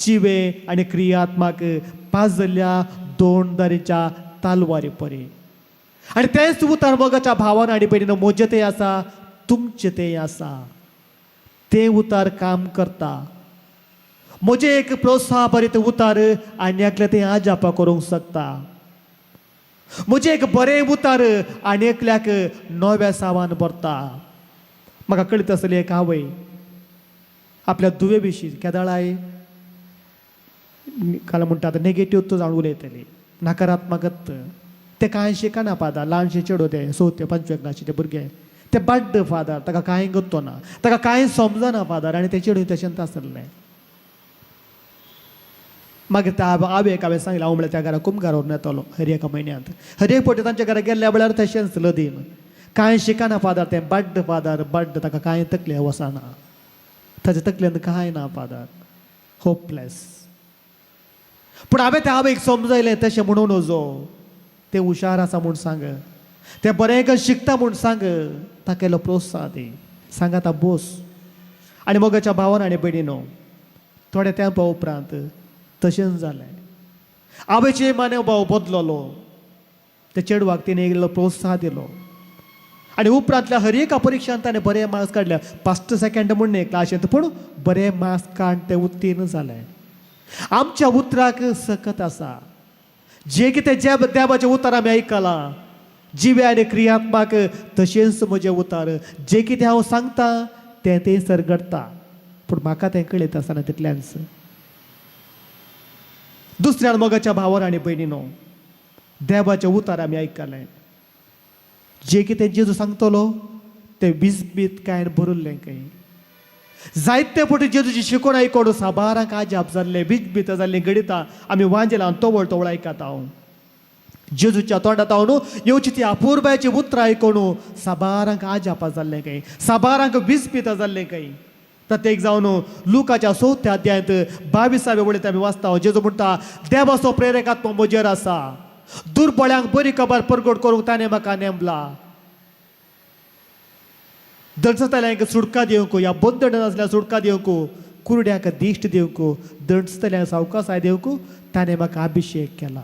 जिवे आनी क्रियात्माक पाजल्ल्या दोन दारींच्या तालवारी परी. आनी तेंच उतार मोगाच्या भावान आनी भयणीनो म्हजें तें आसा, तुमचें तें आसा. तें उतार काम करता. म्हजें एक प्रोत्साह बरें तें उतार आनी एकलें तें आजापा करूंक शकता. म्हजें एक बरें उतार आनी एकल्याक नव्या सावान भरता. म्हाका कळीत आसली एक आवय आपल्या दुवे विशीं केदळाय काल म्हणटा आतां नेगेटीव तो जावन उलयतली, नकारात्मकत. तें कांय शिकना फादर, ल्हानशें चेडूं तें, चवथे पांचवे क्लासी तें भुरगें, तें बाड्ड फादर, ताका कांय गत्तो ना, ताका कांय समजना फादर. आनी तें चेडूं तशेंच आसलें. मागीर त्या आवयक हांवें सांगलें, हांव म्हळ्यार त्या घरा कुमगार व्हरून येतलो हर एका म्हयन्यांत. हर एक फावटी तांच्या घरा गेल्ल्या वेळार तशेंच लदीन, कांय शिकना फादर, तें बाड्ड फादर, बाड्ड, ताका कांय तकले वचना, ताच्या तकलेन कांय ना फादर, होपलेस. पूण हांवें त्या आवयक समजयलें, तशें म्हणूं नजो, तें हुशार आसा म्हूण सांग, तें बरें करून शिकता म्हूण सांग, ताका इल्लो प्रोत्साह दी, सांग आतां बोस. आनी मोगाच्या भावान आनी भयणीनो, थोड्या तेंपा उपरांत तशेंच जालें. आवयचे माने भाव बदललो, त्या चेडवाक तिणें इल्लो प्रोत्साह दिलो आनी उपरांतल्या हर एका परिक्षांत ताणें बरे मार्क्स काडले. फर्स्ट सेकंड म्हूण न्ही क्लासींत, पूण बरे मार्क्स काडून तें उत्तीर्ण जालें. आमच्या उतराक सकत आसा. जे कितें जे देवाचें उतर आमी आयकलां, जिवे आनी क्रियात्माक तशेंच म्हजें उतर, जें कितें हांव सांगता तें थंयसर घडटा. पूण म्हाका तें कळयत आसना तितल्यानच. दुसऱ्यान मोगाच्या भावान आनी भयणीनो, देवाचें उतर आमी आयकलें, जे कितें जेजू सांगतलो तें विजबीत कांय भरिल्लें खंय. जायते फावटी जेजूची शिकवण आयकून साबारांक आजाप जाल्लें, विजबीत जाल्लीं घडितां आमी वांजेलान तवळ तवळ आयकता. हांव जेजूच्या तोंडांत हांव येवची ती अपुरबायची उतरां आयकून साबारांक आजापा जाल्लें खंय, साबारांक विजबीत जाल्लें खंय. प्रत्येक जावन लुकाच्या चवथ्या अध्यायांत 22व्या वळींत आमी वाचता, जेजू म्हणटा, देवाचो प्रेरक आत्मो म्हजेर आसा, दुर्बळ्यांक बरी खबर परगट करूंक ताणें म्हाका नेमला, दणसतल्यांक सुटका दिवंक, ह्या बंदण आसल्यार सुटका दिवंक, कुरड्यांक दिश्ट दिवंक, दणसतल्यांक सावकासाय दिवंक ताणें म्हाका अभिशेक केला.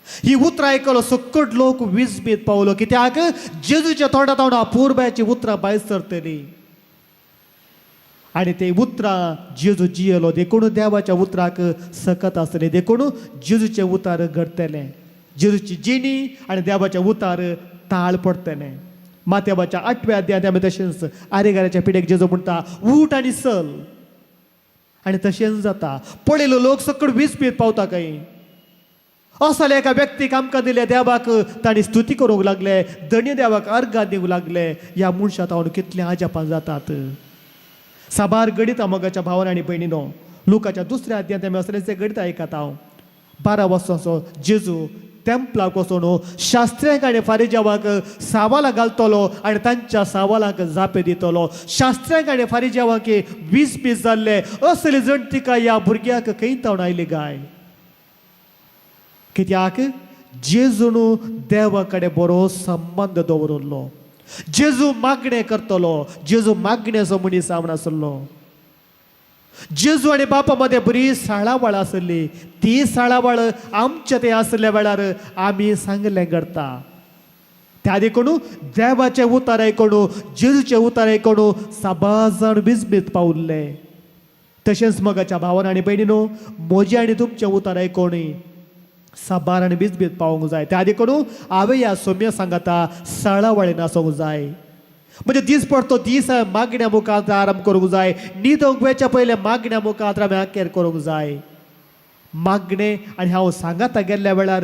ही उतरां आयकलो सकट लोक विजमीत पावलो. कित्याक जेजूच्या तोंडांत हांव अपुरबायची उतरां भायर सरतली आनी ते उतरां जेजू जियेलो. देखून देवाच्या उतराक सकत आसले, देखून जेजूचें उतार घडटलें, जेजूची जिणी आनी देवाचें उतार ताळ पडटलें. माथ्याच्या 8व्या अध्यायांत आमी तशेंच आरेगाराच्या पिडेक जेजू म्हणटा, उठ आनी चल, आनी तशेंच जाता. पळयलो लोक सकट विस्पीत पावता खंय. असल्या एका व्यक्तीक आमकां दिले देवाक तांणी स्तुती करूंक लागले, धणी देवाक अर्गां दिवंक लागले. ह्या मनशां तावन कितलीं आजापां जातात. साबार गणितां मोगाच्या भावान आनी भयणीनो, लुकाच्या दुसऱ्या अध्यायांत आमी असलेंच गणित आयकता. हांव 12 वर्सांचो जेजू तेंपलाक वचून शास्त्र्यांक आनी फारिजावांक सावालां घालतलो आनी तांच्या सावालांक जापे दितलो. शास्त्र्यांक आनी फारिजावांक वीस पीस जाल्ले, असली जण तिका ह्या भुरग्याक खंय तावन आयली गाय? कित्याक जेजून देवा कडेन बरो संबंद दवरिल्लो. जेजू मागणें करतलो, जेजू मागण्याचो मनीस जावन आसलो. जेजू आनी बापा मदें बरी साळावळ आसली. ती साळावळ आमच्या ते आसल्या वेळार आमी सांगलें करता. त्या देखून देवाचें उतार आयकून, जेजूचें उतार आयकून साबार जाण विजमीत पावल्ले. तशेंच मोगाच्या भावान आनी भयणीनो, म्हजें आनी तुमचें उतार आयकून साबार आनी बिजबीत पावोंक जाय. त्या देखून हांवें ह्या सोम्या सांगाता साळावळेन आसूंक जाय. म्हणजे दीस पडतो दीस मागण्या मुखार आराम करूंक जाय. न्हिदोंक वेच्या पयलें मागण्या मुखार आमी आकेर करूंक जाय. मागणें आनी हांव सांगाता गेल्ल्या वेळार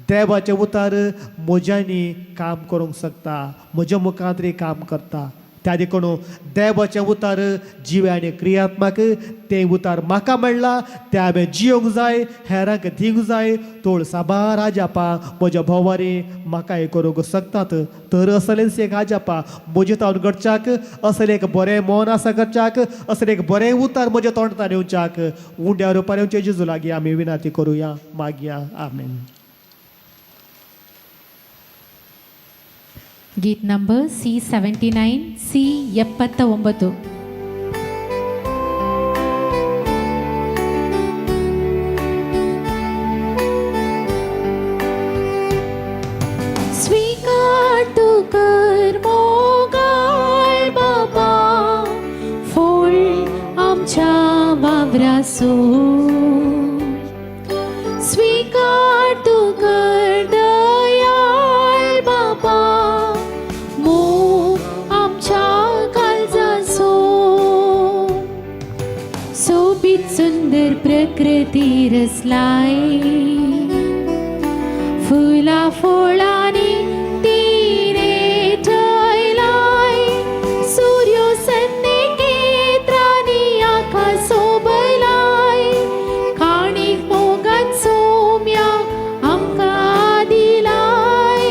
देवाचें उतार म्हज्यांनी काम करूंक शकता, म्हज्या मुखांतरी काम करता. त्या देखून देवाचें उतार जिवे आनी क्रियात्मक तें उतार म्हाका मेळ्ळा, तें हांवें जियोंक जाय, हेरांक दिवंक जाय. तोळ साबार आजापा म्हज्या भोवारी म्हाका हें करूंक शकतात. तर असलेंच एक आजापा म्हजे तावन घडच्याक, असलें एक बरें मन आसा करच्याक, असलें एक बरें उतार म्हज्या तोंडांत येवच्याक उंड्या रुपार येवचे जेजू लागीं आमी विनाती करुया, मागया. आमेन. गीत नंबर C 79, C 79. स्वीकार तू कर मोगाळ बाबा, फूल आमच्या वावरासो. स्वीकार तू कर दयाळ बाबा, मोग आमच्या काळजाचो. सोबीत सुंदर प्रकृती रचलाय, फुला फळांनी तिने ठेवलाय. सूर्य सन्नेकेत्रांनी आकाश सोबलाय, काणीक मोगान सोम्या आमकां दिलाय.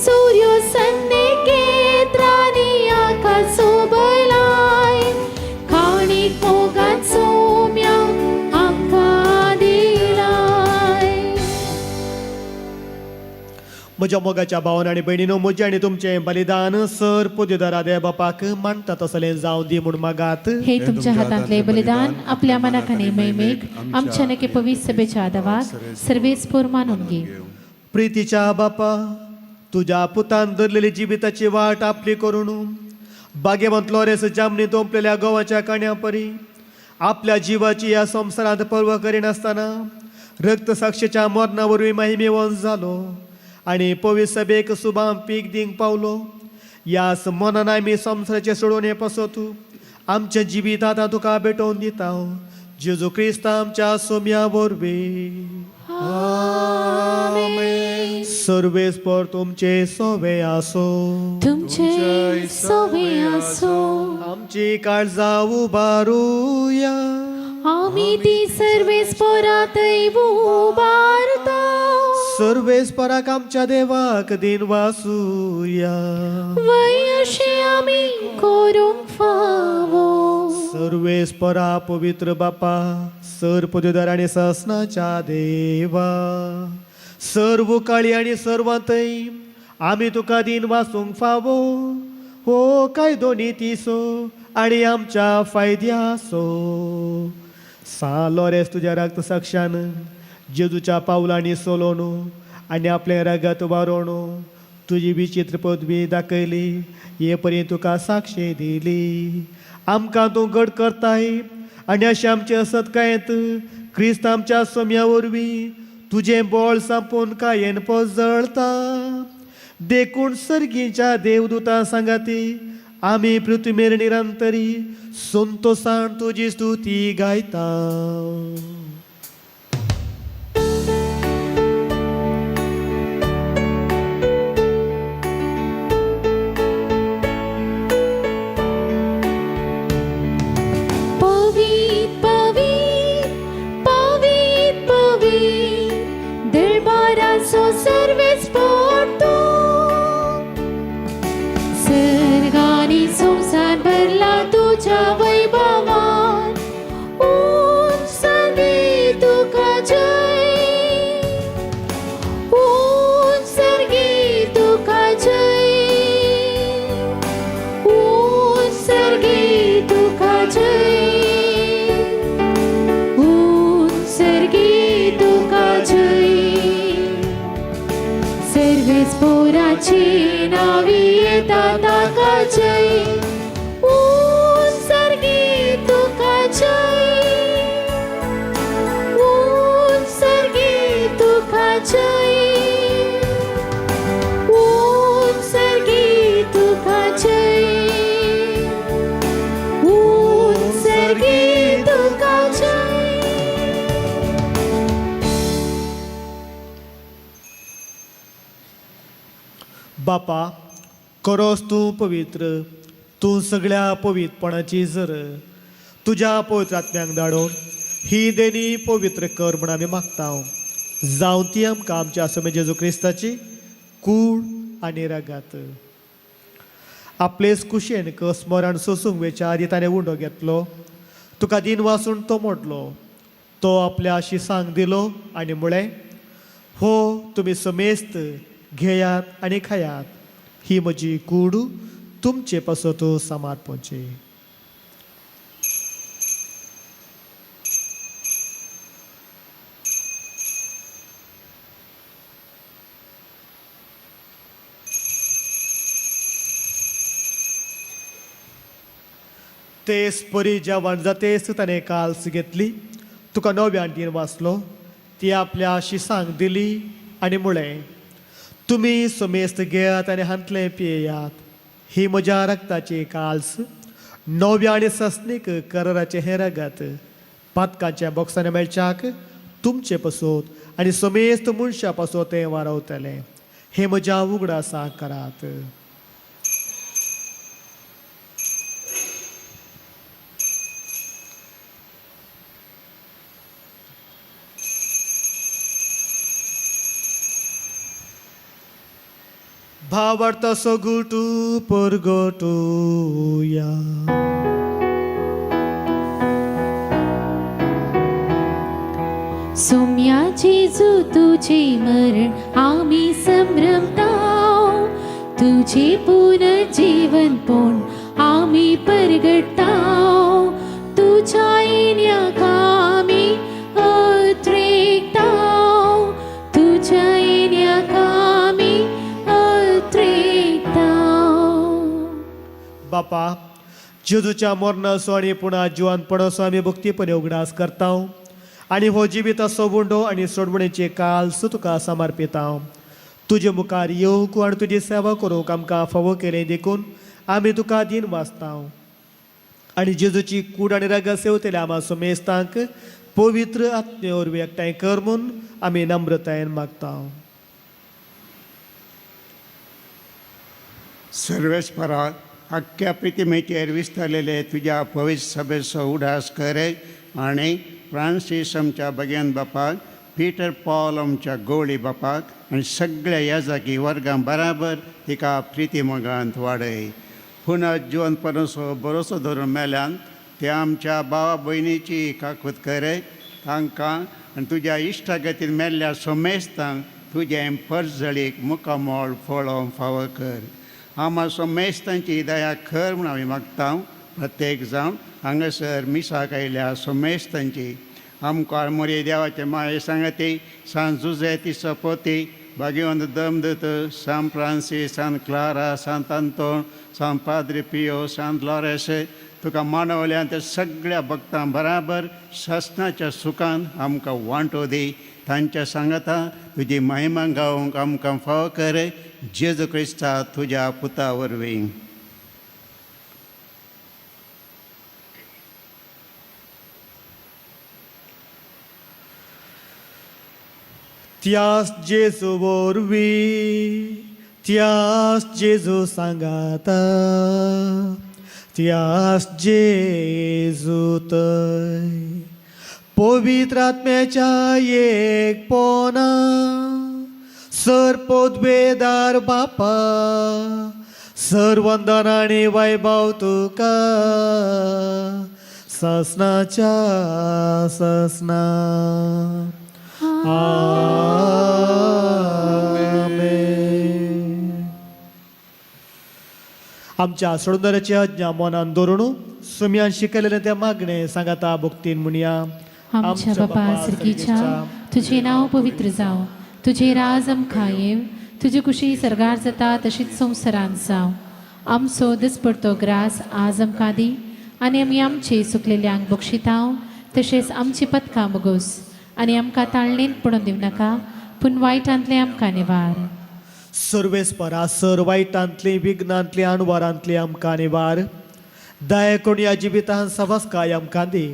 सूर्य सन्नेकेत्रांनी आकाश सोबलाय, काणीक मोगान सोम्या आमकां दिलाय. म्हज्या मोगाच्या भावान आनी भयणीनो, म्हजें आनी तुमचें बलिदान सर पुदेदारा देव बापाक मानता तसलें जावं दी म्हूण मागात. हे तुमच्या हातांतले बलिदान आपल्या मनाक आनी महिमेक, आमच्या नके पवित्र सभेच्या आदावाक सर्वेस्पोर मानून घे. प्रितीच्या बापा, तुज्या पुतान धरलेली जिविताची वाट आपली करून बागेवंत लोरेस जामनी तोंपलेल्या गोवाच्या काण्या परी आपल्या जिवाची ह्या संवसारांत पर्वा करिनासतना रक्तसाक्षेच्या मरणा वरवीं महिमेवंत जालो आनी पवित्र सभेक सुबाम पीक दिवंक पावलो. ह्याच मनान आमी संवसाराचें सोडून हे पासत आमचें जिवीत आतां तुका भेटोवन दिता, जेजू क्रिस्त आमच्या सोम्या वरवीं. सर्वेस्पर तुमचे सोवे आसो. तुमचे सोवे आसो. आमची काळजां उबारुया. आमी ती सर्वेस्पोरातय उबारता. सर्वेस्पराक आमच्या देवाक दिन वासुया. वय अशें आमी करूंक फावो. सर्वेस्परा पवित्र बापा, सर पदवीधर आनी ससनाच्या देवा, सर्व काळी आनी सर्वांतय आमी तुका दिन वासूंक फावो. हो कायदो नितीसो आनी आमच्या फायद्यासो. सा लोरेस तुज्या रक्त साक्षान जेजूच्या पावलांनी सोलोन आनी आपलें रगत वारोवन तुजी विचित्र पदवी दाखयली, हे परी तुका साक्षी दिली. आमकां तूं घट करताय आनी अशें आमचे असतकायेंत क्रिस्त आमच्या सोम्या वरवीं तुजें बळ सांपोवन कायेन पजळता. देखून सर्गीच्या देवदूतां सांगाती आमी पृथ्वीर निरंतरी संतोसान तुजी स्तुती गायता. पवीत पवीत पवीत पवीत दरबाराचो सर्वेस्पोर तूं. सर्गानी संवसार भरला तुज्या वैभवान. उंच सर्वेस्पोराची नावी येता ताका जय ऊन सर्गी तुका जय ऊन सर्गी तुका जय ऊन सर्गी तुका जय ऊन सर्गी तुका जय. बापा करोस तूं पवित्र तूं सगळ्या पवित्रपणाची जर तुज्या पवित्र आत्म्यांक धाडून ही देणी पवित्र कर म्हण आमी मागता. जावं ती आमकां आमच्या आसमे जेजू क्रिस्ताची कूड आनी रगात. आपलेच कुशेन स्मरण सोसूंक वेच्या आदी ताणें उंडो घेतलो, तुका दिन वासून तो मोडलो, तो आपल्या शिसांक दिलो आनी म्हळें, हो तुमी समेस्त घेयात आनी खायात, ही म्हजी कूड तुमचे पासत समार्पणची. तेच परी जेवण जातेच ताणें काल्स घेतली, तुका नव्यान दिन वाचलो, ती आपल्या शिसांक दिली आनी म्हळें, तुमी समेस्त घेयात आनी हांतलें पियेयात, ही म्हज्या रक्ताची काल्स, नव्या आनी सस्नीक कराराचें हें रगत, पातकांच्या बॉक्सांनी मेळच्याक तुमचे पासत आनी समेस्त मनशां पासत तें वारवतलें. हें म्हज्या उगडासाक करात. भावार्थ सगुटू परगटूया. सोम्या जेजू तुझे मरण आम्ही संभ्रमताव, तुझे पुनर्जीवन पण आम्ही परगटताव, तुझ्या येण्याक आम्ही अत्रेकताव, तुझ्या येण्याक आम्ही अत्रेकताव. बापा, जेजूच्या मरणाचो आनी पुणा जिवानपणाचो आमी भक्तीपणे उगडास करता आनी हो जिविताचो उंडो आनी सोडवणेचे काल्स तुका समर्पिता. तुजे मुखार येवंक आनी तुजी सेवा करूंक आमकां फावो केलें देखून आमी तुका दीन वाचता आनी जेजूची कूड आनी रगत सेवतल्या आमा सुमेस्तांक पवित्र आत्मे वरवीं एकठांय कर म्हूण आमी नम्रतायेन मागता. सर्वेस्परा अख्ख्या प्रतिमेचेर विस्तारलेले तुज्या पवित्र सभेचो उडास करे आनी फ्रांसीस आमच्या बग्यान बापाक, पिटर पॉल आमच्या गोळी बापाक आनी सगळ्या याजाकी वर्गां बराबर तिका प्रिती मोगांत वाडय. पुनः जिवन परसो बरोसो धरून मेल्यान ते आमच्या भावा भयणीची काकूत करे तांकां आनी तुज्या इश्टागतीन मेल्ल्या सोमेस्तांक तुजें परजळीक मुखामोळ फळोवंक फावो कर. आमा सोमेस्तांची दया खर म्हूण आमी मागता. प्रत्येक जावन हांगासर मिसाक आयल्या सोमेस्तांची आमकां मोरे देवाचे माये सांगती सान जुजे ती सपोती भाग्यवंत दमदूत San Francis, San Clara, Sant Anton, San Padre Pio, Sant Lawrence तुका मानवल्यान त्या सगळ्या भक्तां बराबर सासणाच्या सुखान आमकां वांटो दी. तांच्या सांगाता तुजी महिमा गावंक आमकां फावो कर, जेजू क्रिस्ता तुज्या पुता वरवीं. त्यास जेजू वरवीं, त्यास जेजू सांगाता, त्यास जेजू तय पवित्र आत्म्याच्या एक पोना सर पदवेदार बापा, सर वंदन आनी वैभव तुका ससनाच्या ससना. आमेन. आमच्या सोडणाऱ्याची आज्ञा मनान धरून सुम्यान शिकयलेलें तें मागणें सांगाता भक्तीन म्हणया. आमच्या बापा सर्गीच्या, तुझे नाव पवित्र जावं, तुझे राज आमकां येवं, तुजी कुशी सर्गार जाता तशीच संवसारांत जावं. आमचो दिसपडतो ग्रास आज आमकां दी आनी आमी आमचे सुकलेल्यांक बक्षितांव तशेंच आमची पथकां बगोस आनी आमकां ताळणेंत पडून दिवं नाका पूण वायटांतलें आमकां निवार. सर्वेस्परा सर वायटांतली विघ्नांतली अणवारांतली आमकां निवार. दया करून ह्या जिवितान सवस्काय आमकां दी.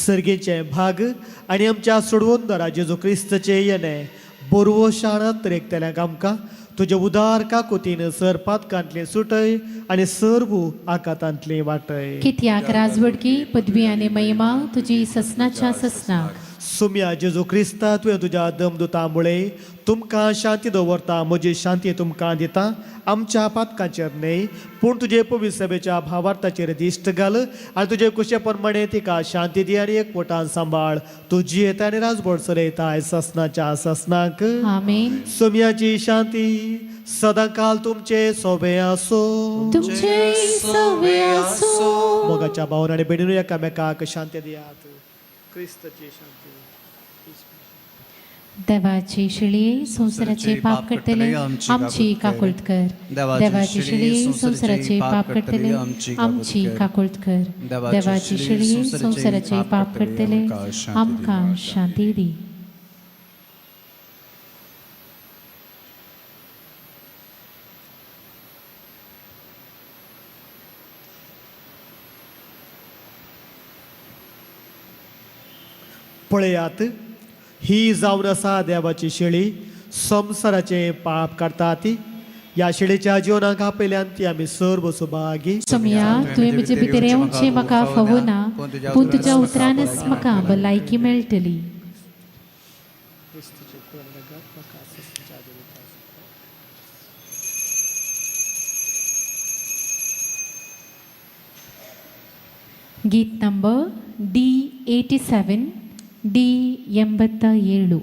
सर्गीचें भाग आनी आमच्या सोडवणदारा जेजू क्रिस्तचें येणें बरवो शाणत रेखतल्यांक आमकां तुजे उदार काकुतीन सर पातकांतलें सुटय आनी सर्व आकातांतलें वाटय. कित्याक राजवडकी पदवी आनी महिमा तुजी ससनाच्या ससनाक. सुम्या जेजू क्रिस्ता तुवें तुज्या दमदुता मुळे तुमकां शांती दवरता, म्हजी शांती तुमकां दिता. आमच्या पातकांचेर न्हय पूण तुजे पवित्र सभेच्या भावार्थाचेर दिश्ट घाल आनी तुजे कुशे प्रमाणे तिका शांती दी आनी एकवटान सांबाळ. तूं जियेता आनी राजबोड चलयताय ससनाच्या ससनाक. आमेन. सुम्याची शांती सदांकाल तुमचे सोबे आसो. तुमचे सवे आसो. मोगाच्या भावन आनी भयणीनू एकामेकाक शांती दियात. क्रिस्ताची शांती. देवाची शिळये संवसाराचे पाप काडटले आमची काकुळट कर. देवाची शिळये संवसाराचे पाप काडटले आमची काकुळट कर. देवाची शिळये संवसाराचे पाप काडटले आमकां शांती दी. पळयात, ही जावन आसा देवाची शेळी, संवसाराचे पाप काडटा ती. ह्या शेळीच्या जिवनाक आपयल्यान ती आमी सर्व सुभागी. सोमया, तुवें म्हजे भितर येवचें म्हाका फावना पूण तुज्या उतरानच म्हाका भलायकी मेळटली. गीत नंबर D 87, D 87.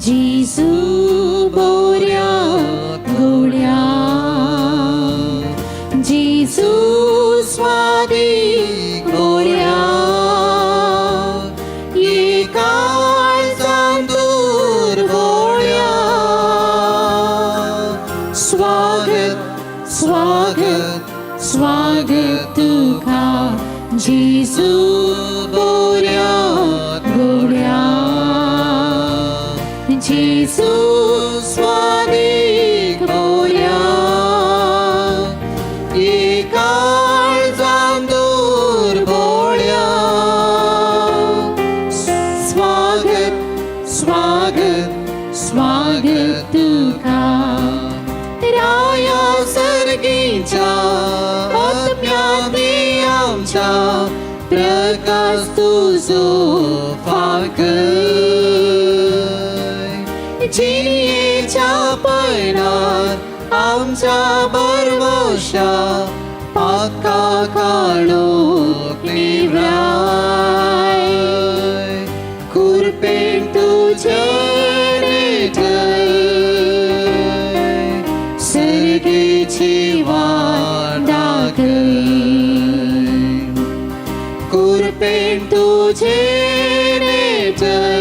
जेजू बोऱ्या गोळ्या, जेजू स्वादी गोळ्या, एकाळजान दूर गोळ्या. स्वागत स्वागत स्वागत तुका जेजू बोऱ्या गोळ्या, जेजू स्वादीक बोऱ्या, एकाळजान दूर बोळ्या. स्वागत स्वागत स्वागत तुका. राया सर्गीच्या आत्म्यानी आमच्या प्रकाश तुजो फाकय. जिणेच्या पयणात आमच्या बरवशा पाका काळो निवराय. कुरपेण तुझे नेटय सर्गेची वाट दाखय. कुरपेण तुझे नेटय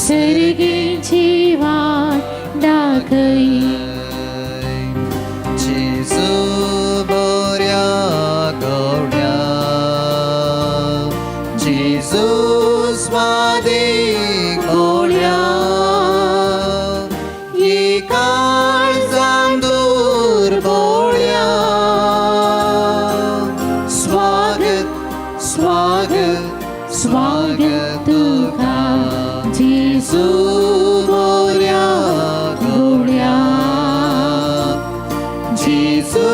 सर्गेची वाट दाखय. जेजू बोऱ्या गवड्या, जेजू स्वादी गोळ्या, एकाळजान दूर बोळ्या. स्वागत स्वागत स्वागत तुका जेजू बोऱ्या गोळ्या, जेजू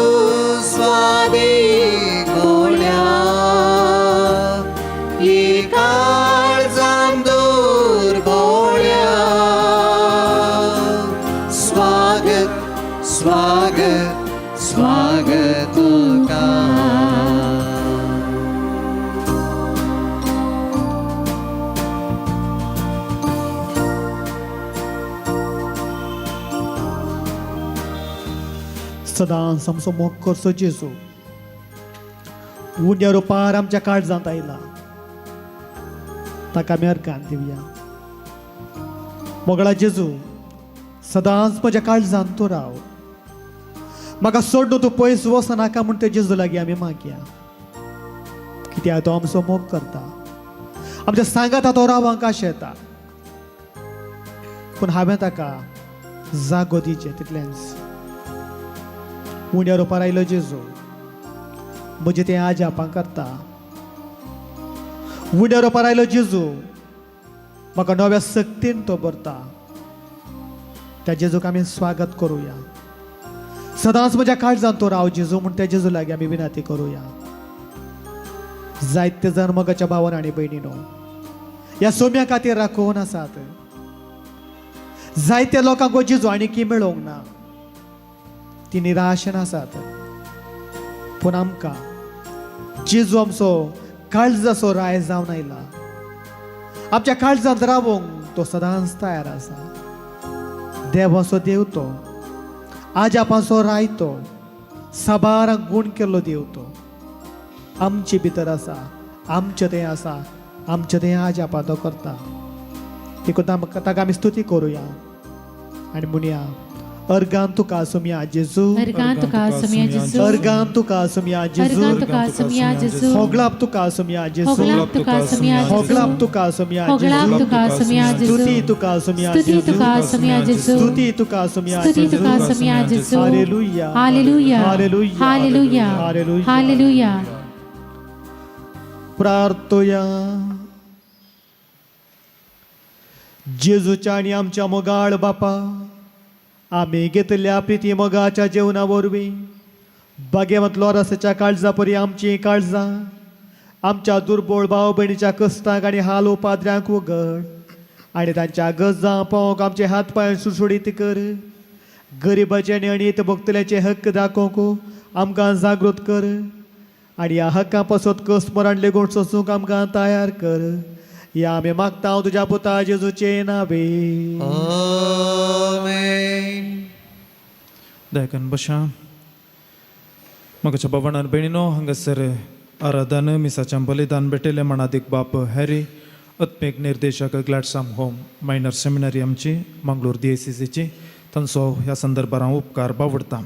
स्वादी गोळ्या, एकाळजान दूर बोळ्या. स्वागत स्वागत स्वागत तुका. सदांच आमचो मोग करचो जेजू उण्या रुपार आमच्या काळजांत आयला, ताका आमी अर्गान दिवया. मोगळा जेजू, सदांच म्हज्या काळजांत तूं राव, म्हाका सोडून तूं पयस वचनाका म्हूण ते जेजू लागीं आमी मागया. कित्याक तो आमचो मोग करता, आमच्या सांगाता तो रावंक आशेता. पूण हांवें ताका जागो दिवचें तितलेंच. उण्या रुपार आयलो जेजू, म्हजें तें आजापां करता. उण्या रुपार आयलो जेजू, म्हाका नव्या सक्तीन तो भरता. त्या जेजूक आमी स्वागत करुया. सदांच म्हज्या काळजांत तो राव जेजू म्हूण त्या जेजू लागीं आमी विनंती करुया. जायते जाण मोगाच्या भावान आनी भयणीनो ह्या सोम्या खातीर राखून आसात. जायत्या लोकांक हो जेजू आनी की मेळोवंक ना, ती निराशेन आसात. पूण आमकां जेजू आमचो काळजाचो राय जावन आयला. आमच्या काळजांत रावूंक तो सदांच तयार आसा. देवाचो देव तो, आजापाचो राय तो, साबारांक गूण केल्लो देव तो आमचे भितर आसा, आमचें तें आसा, आमचें तें आजापा तो करता. देखून ताका आमी स्तुती करुया आनी म्हणया, अर्गान तुका सुमया जेजू, अर्गां तुका सुमया जेजू, अर्गान तुका सुमया जेजू, अर्गां तुका सुमया जेजू, होगलाप तुका सुमया जेजू, होगलाप तुका सुमया जेजू, होगलाप तुका सुमया होगलाप जेजू, तुका सुमया जेजू, स्तुती तुका सुमया स्तुती जेजू, तुका सुमया जेजू, स्तुती तुका सुमया स्तुती जेजू. तुका सुमया जेजू. Hallelujah, hallelujah, hallelujah, hallelujah, hallelujah. Hallelujah. प्रार्थोया. जेजूच्या आनी आमच्या मोगाळ बापा, आमी घेतल्या प्रिती मोगाच्या जेवणा वरवीं बागेवंत लोरसाच्या काळजा परी आमचीं काळजां आमच्या दुर्बळ भाव भयणीच्या कश्टांक आनी हाल उपाद्र्यांक उगड आनी तांच्या गजां पावोवंक आमचे हात पांय सुडसुडीत कर. गरिबाचे आनी अणीत भोगतल्याचे हक्क दाखोवंक आमकां जागृत कर आनी ह्या हक्का पासत कस मरण लेगून सोसूंक आमकां तयार कर. ह्या आमी मागता तुज्या पुता जेजूचे नावे. आमेन. दयाकन बशा. म्हज्या बाबान आनी भयणीनो, हांगासर आराधन मिसाच्या बलिदान भेटयलें मणादीक बाप हॅरी, आत्मीक निर्देशक ग्लॅडसाम होम मायनर सेमिनरी आमची मंगळूर डीएसीसीची, तांचो ह्या संदर्भार हांव उपकार बावडटा.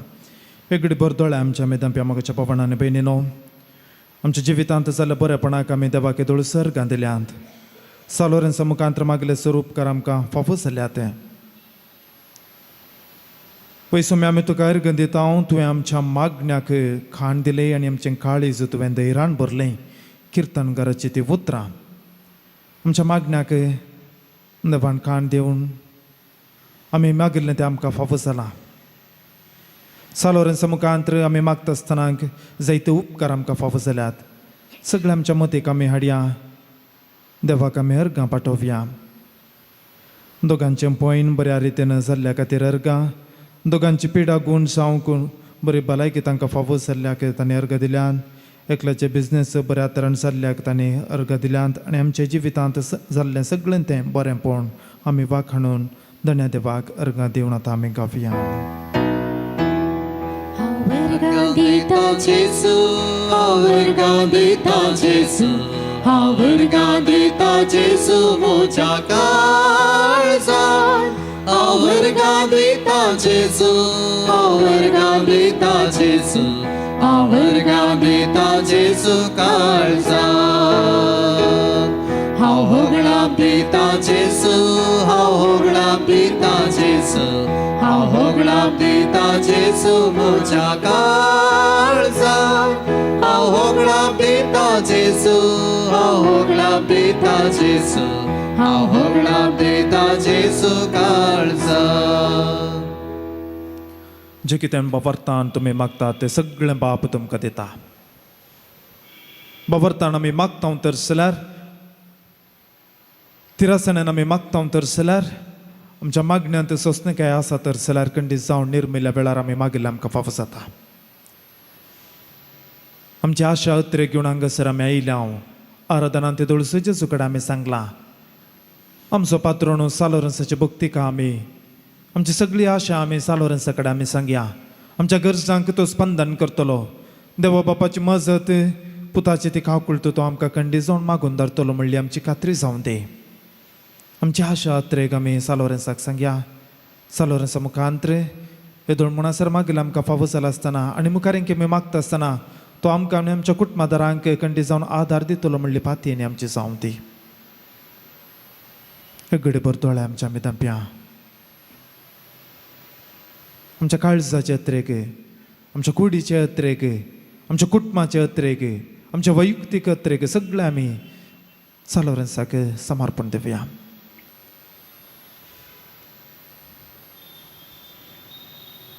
वेगळी बरदोळे आमच्या मेदांप्या म्हज्या बाबान आनी भयणीनो, आमच्या जिवितांत जाल्ल्या बरेपणाक आमी देवाक येदोळ सर्गां दिल्यांत. सालोरेंसा मुखांत मागले सर उपकार आमकां फाफू जाल्यात ते. पयसो आमी तुका अर्घ दिता. तुवें आमच्या मागण्याक खाण दिलें आनी आमचें काळीज तुवें धैरान भरलें. किर्तनकाराची ती उतरां. आमच्या मागण्याक देवान खाण दिवन आमी मागिल्लें तें आमकां फावो जालां. सालोरेंसा मुखांत आमी मागता आसतना जायते उपकार आमकां फावो जाल्यात. सगळें आमच्या मतीक आमी हाडया, देवाक आमी अर्गां पाठोवया. दोगांचें पॉयन बऱ्या रितीन जाल्ल्या खातीर अर्गां, दोगांची पिडा गूण जावंक बरी भलायकी तांकां फावो जाल्ल्याक तांणी अर्गां दिल्यान, एकल्याचे बिजनेस बऱ्या तरेन जाल्ल्याक तांणी अर्गां दिल्यांत आनी आमच्या जिवितांत जाल्लें सगळें तें बरेंपण आमी वाखाणून धन्या देवाक अर्गां दिवन आतां आमी गावया. हांव वर्गां दिता जेजू, हांव वर्गां दिता जेजू, हांव वर्गां दिता जेजू म्हज्या काळजान. हांव वर्गां दिता जेजू, हांव वर्गां दिता जेजू, हांव वर्गां दिता जेजू काळजान. हांव होगडां दिता जेजू, हांव होगडां दिता जेजू, हांव होगडां दिता जेजू म्हज्या काळजान. हांव होगडां दिता जेजू, हांव होगडां दिता जेजू, हांव होगडां दिता जेजू काळजान. जें कितें बाबरतान तुमी मागतात तें सगळें बाप तुमकां दिता. बाबरतान आमी मागता तर जाल्यार, तिरासण्यान आमी मागता तर जाल्यार, आमच्या मागण्यांत सोंसणेकाय आसा तर जाल्यार, खंडीत जावन निर्मिल्ल्या वेळार आमी मागिल्लें आमकां फावो जाता. आमची आशा अत्रे घेवन हांगासर आमी आयल्या हांव आराधनान ते दोळसो जेजू कडेन आमी सांगलां आमचो पात्रोण सालोरंसाची भक्तिका आमी आमची सगळी आशा आमी सालोरंसा कडेन आमी सांगया. आमच्या गरजांक तो स्पंदन करतलो. देवा बापाची मजत पुताची ती काकुळतो तो आमकां खंडी जावन मागून धरतलो म्हणली आमची खात्री जावन दी. आमची आशा अत्रेक आमी सालोरेंसाक सांगया. सालोरेंसा मुखांत्र येदोळ म्हणसर मागीर आमकां फावो जाला आसतना आनी मुखार आमी मागता आसतना तो आमकां आनी आमच्या कुटुंबादारांक खंडी जावन आदार दितलो म्हणली पातयेन आमची जावं ती. घडीभर दोळे आमच्या आमी धांपया. आमच्या काळजाचे अत्रेक, आमच्या कुडीचे अत्रेक, आमच्या कुटुंबाचे अत्रेक, आमच्या वैयक्तीक अत्रेक सगळे आमी सालोरेंसाक समर्पण दिवया.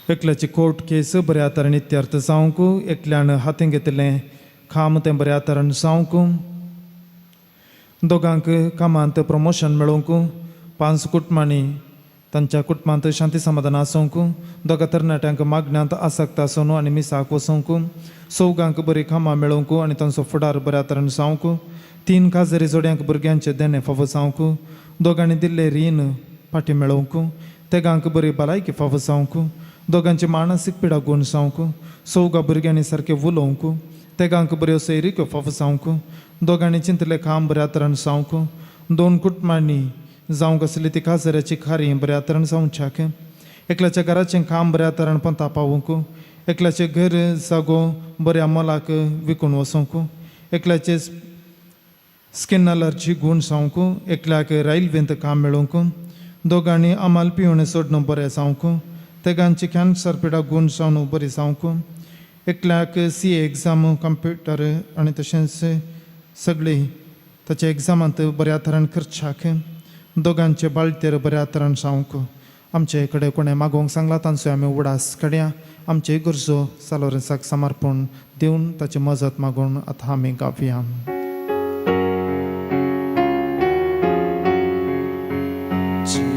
एकल्याची कोर्ट केस बऱ्या तरेन इत्यर्थ जावंक, एकल्यान हातीन घेतिल्लें काम तें बऱ्या तरेन जावंक, दोगांक कामांत प्रमोशन मेळोवंक, 5 कुटुंबांनी तांच्या कुटुंबांत शांती समाधान आसूंक, दोगा तरणाट्यांक मागण्यांत आसक्त आसून आनी मिसाक वचूंक, चौगांक बरीं कामां मेळोवंक आनी तांचो फुडार बऱ्या तरेन जावंक, 3 काजरी जोड्यांक भुरग्यांचें देणें फावो जावंक, दोगांनी दिल्लें रीण फाटीं मेळोवंक, तेगांक बरी भलायकी फावो जावंक, दोगांची मानसीक पिडा गूण जावंक, चौगा भुरग्यांनी सारकें उलोवंक, तेगांक बऱ्यो सोयरिक्यो फावो जावंक, दोगांनी चिंतलें काम बऱ्या तरेन जावंक, 2 कुटुंबांनी जावंक आसली ती काजऱ्याची खारी बऱ्या तरेन जावच्याक, एकल्याच्या घराचें काम बऱ्या तरेन पंता पावूंक, एकल्याचें घर जागो बऱ्या मोलाक विकून वचूंक, एकल्याचे स्किन अलर्जी गूण जावंक, एकल्याक रेल्वेंत काम मेळोवंक, दोगांनी आमाल पिवणें सोडून बरें जावंक, तेगांची कॅन्सर पिडा गूण जावन बरी जावंक, एकल्याक सी ए एग्जाम कंप्युटर आनी तशेंच सगळी ताच्या एग्जामांत बऱ्या तरेन करच्याक, दोगांचे बाळतेर बऱ्या तरेन जावंक. आमचे कडेन कोणें मागोवंक सांगला तांचो आमी उडास काडया. आमचे गरजो सालोरेंसाक समर्पण दिवन ताची मजत मागून आतां आमी गावया.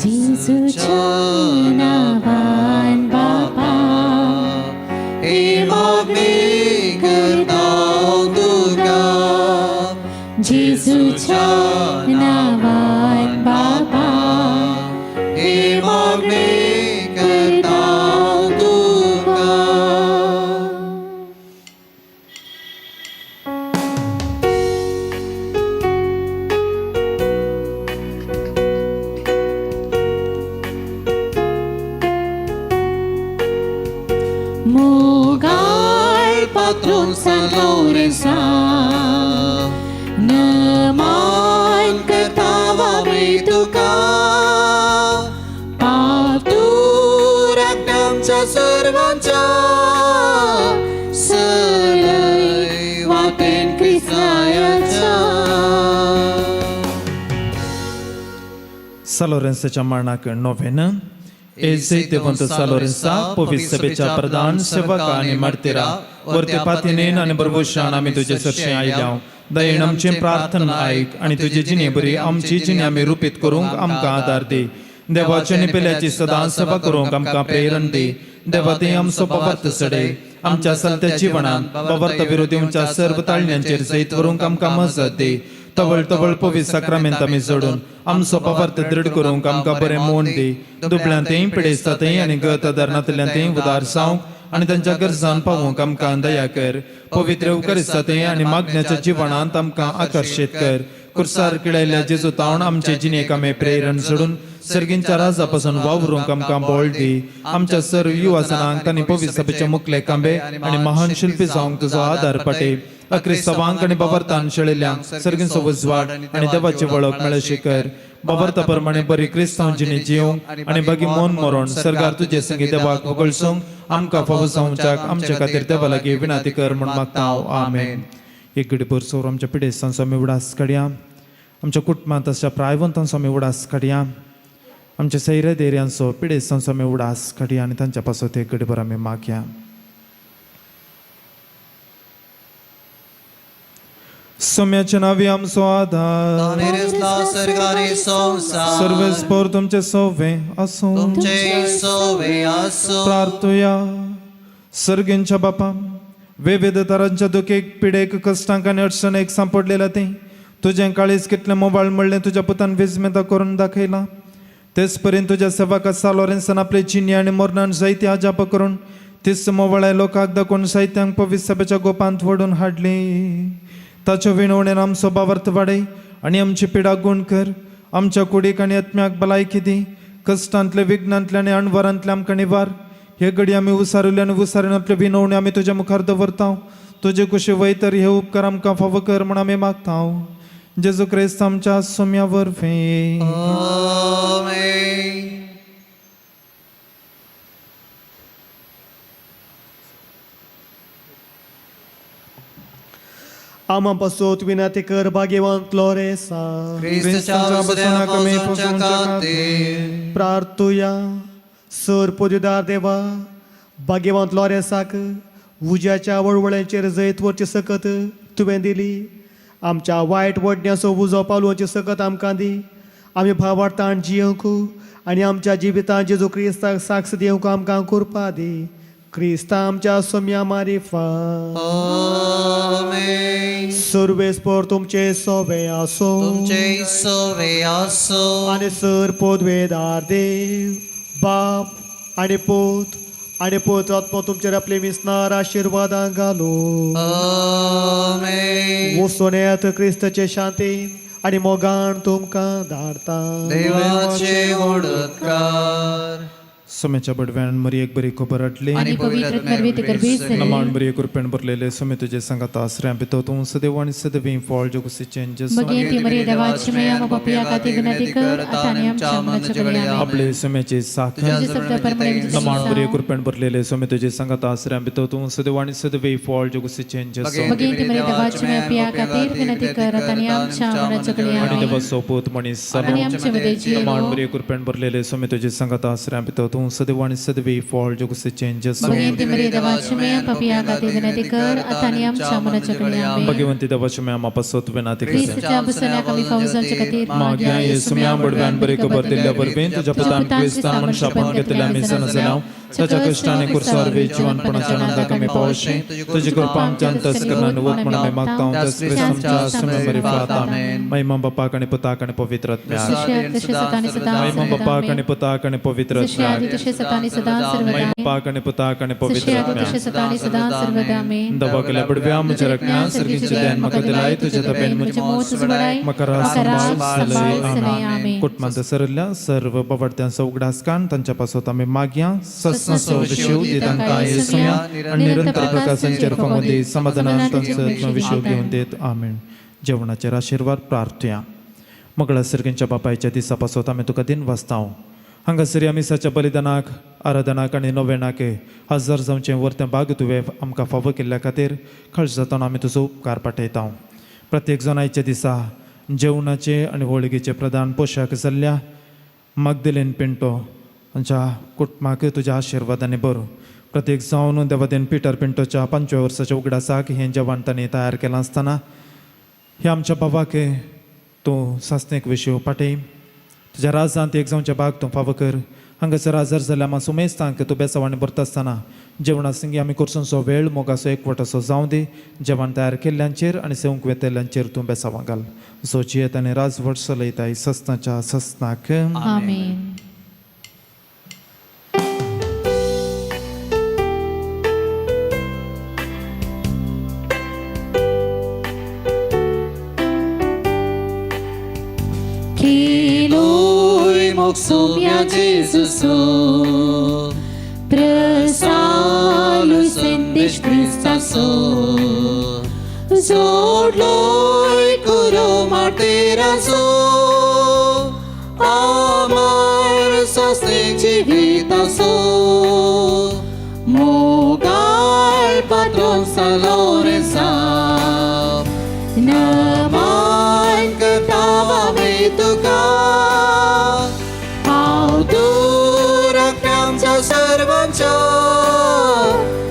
जेजूच्या नावान बापा ही मागणी करता तुका, जेजूच्या नावान बापा ही मागणी करता तुका. मोगाळ पात्रोन सान लोरेंसा नमान करता आमी तुका, पाप तूं आमच्या सर्वांच्या सलय वाटेन क्रिस्ताच्या. सालोरेंसाच्या मरणाक नोवेन. एजैतेवंत सालोरेंसा, पवित्र सभेच्या प्रधान सेवका आनी मार्तीरा, वरते पातीनेन आनी बरबोशान आमी तुजे सरशें आयल्या. दयेन आमचें प्रार्थना आयक आनी तुजे जिणे बरी आमची जिणे आमी रुपीत करूंक आमकां आदार दी. देवाच्या आनी पेल्याची सदां सेवा करूंक आमकां प्रेरण दी. देवा तें आमचो बाबार्थ सडे आमच्या सत्या जिवनांत बाबार्थ विरोधी सर्व ताळण्यांचेर जैत व्हरूंक आमकां मजत दी. तवळ तवळ पवित्र साक्रामेंत आमी जोडून आमचो बाबार्थ दृढ करूंक आमकां बरें मोन दी. दुबळ्यांतय पिडेस्तांतय आनी गत आदारनातल्यांतय उदार जावंक आनी तांच्या गरजान पावोवंक आमकां दया कर. पवित्र उपकरिस्तांतय आनी मागण्याच्या जिवनांत आमकां आकर्शीत कर. कुर्सार किळयल्ल्या जेजू तावन आमचे जिणेक आमी प्रेरण सोडून सर्गींच्या राजा पासून वावरूंक आमकां बळ दी. आमच्या सर्व युवाजनांक तांणी पवित्र सभेचे मुखले कांबे आनी महान शिल्पी जावंक तुजो आदार पाटे. अक्रिस्तवांक आनी बाबर्तान शेळिल्ल्यांक सर्गींचो उजवाड आनी देवाची वळख मेळशी कर. बाबर्ता प्रमाणे बरी क्रिस्तांव जिणे जिवंक आनी बागी मोन मरोण सरकार तुजे संगी देवाक वगळसूंक आमकां फावो जावच्याक आमच्या खातीर देवा लागीं विनंती कर म्हूण मागता हांव. आमेन. एक घडीभर सोर आमच्या पिडेस्तांचो आमी उडास काडया. आमच्या कुटुंबांत आसच्या प्रायवंतांचो आमी उडास काडया. आमच्या सैरे देर्यांचो पिडेस्तांचो आमी उडास काडया आनी तांच्या पासत एक घडीभर आमी मागया. सोम्याच्या नावी आमचो आदार, सर्वेस्पोर तुमचे सोवे आसूं. तुमचे सोवे आसूं. प्रार्थुया. सर्गेंच्या बापा, विविध तरांच्या दुखेक पिडेक कश्टांक आनी अडचणेक सांपडलेल्या ती तुजें काळीज कितलें मोबायल म्हणलें तुज्या पुतान विजमेता करून दाखयलां. तेच परीन तुज्या सेवका सा लॉरेन्सान आपले जिणी आनी मरणान जायती अजाप करून तीस मोवळ्या लोकांक दाखोवन साहित्यांक पवित्र सभेच्या गोपांत व्हडून हाडली. ताच्यो विणवणेन आमचो बावर्त वाडय आनी आमची पिडा गुण कर. आमच्या कुडीक आनी आत्म्याक भलायकी दी. कश्टांतले विघ्नांतले आनी अणवरांतले आमकां निवार. हे घडी आमी उसारिल्ले आनी उसारिनांतले विनवणी आमी तुज्या मुखार दवरता. तुजे कुशी वय तर हे उपकार आमकां फावो कर म्हूण आमी मागता. जेजू क्रिस्त आमच्या सोम्या वरवीं. आमेन. आमा पासत विनंती कर भाग्यवंत लोरेसा. क्रिस्ताच्या बसवणाक आमी बसवणाक फसोवच्या खातीर प्रार्थुया. सर पोद्युदार देवा, भाग्यवंत लॉरेसाक उज्याच्या वळवळ्यांचेर जैत वरची सकत तुवें दिली. आमच्या वायट वडण्याचो उजो पालोवची सकत आमकां दी. आमी भावार्थान जियेवंक आनी आमच्या जिवितांत जेजू क्रिस्ताक साक्ष दिवंक आमकां कृपा दी. क्रिस्ता आमच्या सोम्या मारिफा. आमेन. सर्वेस्पर तुमचे सोबे आसो. तुमचे सोवे आसो. आनी सर पोदवेदार देव बाप आनी पूत आनी पूत आत्मो तुमचेर आपले विसनार आशिर्वादां घालू. आमेन. वचून येत क्रिस्ताचे शांतीन आनी मोगान तुमकां धाडता. देवाचे व्हड उपकार. सोम्याच्या बडव्यान मरियेक बरी खबर हाडली. आनी पवित्र आत्म्या ते गर्भेत जाली. नमान बरी कृपेन भरलेले सोमे तुजे सांगाता आसऱ्या भितर तूं सदैव आनी सदैव फळ जगुसीचें जेजू. भगिनी मरिया देवाची माया आमकां पापयां खातीर विनंती कर आतां आनी आमच्या मरणाच्या वेळी. आमेन. आपले सोम्याची साखर. तुझ्या शब्दा प्रमाणे आमचे नमान बरी जावं. कृपेन भरलेले सोमे तुजे सांगाता आसऱ्या भितर तूं सदैव आनी सदैव फळ जगुसीचें जेजू. भगिनी मरिया देवाची माया पापयां खातीर विनंती कर आतां आनी आमच्या मरणाच्या वेळी. आणि आमेन. देवाचो पूत मनीस आनी जालो. आमचे मदें जियेलो. नमान बरी कृपेन भरलेले सोमे तुजे सांगाता आसऱ्या भितर तूं सदैव आनी सदैव फळ जगुसीचें जेजू. भगिनी मरिया देवाची माया पापयां खातीर विनंती कर आतां आनी आमच्या मरणाच्या वेळी. आमेन. भगवंती देवाची माया मापासोत विनंती कर. क्रिस्ताच्या बसण्याक आमी फावो जावचे खातीर मागया येसुम्या बडव्यान बरी खबर दिल्ल्या वरवीं तुज्या पुतान क्रिस्तान मनशापण घेतल्या आमी सनसलाव ताच्या कश्टाने कुर्सार वे जिवनपणाच्या आनंदाक आमी पावशी. तुजी कृपा आमच्या अंतस्करणान वत म्हूण आमी मागता. त्याच क्रिस्त आमच्या सुम्या मरिफात. आमेन. महिमा बापाक आनी पुताक आनी पवित्र आत्म्याक. जशे आदी तशे सदा आनी सदा महिमा सर्वदा. बापाक आनी आमेन. पुताक आनी पवित्र जशे आत्म्याक. आदी तशे सदा आनी सदा सर्वदा. महिमा आमेन. बापाक आनी पुताक आनी जशे पवित्र आदी आत्म्याक. तशे सदा आनी सदा सर्वदा. आमेन. दबा केल्या बडव्या म्हज्या रकण्या सर्गीचे ध्यान म्हाका दिलाय. तुज्या दबेन म्हजें मोत उजवाडाय. मकरा म्हाका राज सांबाळ सांबाळ सलय. सलय. आमेन. कुटुंबांत सरल्या सर्व बाबडत्यांचो उगडास कान तांच्या पासत आमी मागया. सस्नाचो विशीव दी तांकां येसुया आनी निरंतर प्रकाशांचेर फांगून दी. समाधानान तांचो आत्मविशीव घेवन देत. आमेन. जेवणाचेर आशिर्वाद प्रार्थुया. मगळा सर्गींच्या बापायच्या दिसा पासत आमी तुका दिन वाचता. हांगासर ह्या मिसाच्या बलिदानाक आराधनाक आनी नोवेनाक हजर जावचें वर्तें भाग तुवें आमकां फावो केल्ल्या खातीर खर्च जातना आमी तुजो उपकार पाठयता. प्रत्येक जणांच्या दिसा जेवणाचे आनी होळगेचे प्रधान पोशाख जाल्ल्या मागदेलेन पिंटो हांच्या कुटुंबाक तुज्या आशिर्वादांनी बरो. प्रत्येक जावन देवादेन पिटर पिंटोच्या 5व्या वर्साच्या उगडासाक हें जेवण तांणी तयार केलां आसतना ह्या आमच्या बाबाक तूं सासणेक विशीं पाठय. तुज्या राजांत एक जावचें भाग तूं फावो कर. हांगासर आजार जाल्यार मात सुमेस्तांक तूं बेसावाणी भरता आसतना जेवणा संगी आमी करसोनचो वेळ मोगाचो एकवटाचो जावं दी. जेवण तयार केल्ल्यांचेर आनी सेवंक वेतेल्यांचेर तूं बेसावां घाल. जो जियेत आनी राजवट चलयताय सस्नाच्या सस्नाक. आमेन. Kiloi moksumia Jesusu Prasalu sendish Christasu जोडलोय कुरो मार्टिराचो अमर सासणे जिविताचो मोगाळ पात्रोन सा लोरेसा. नमन करता आमी तुका हांव दूर आमच्या सर्वांच्या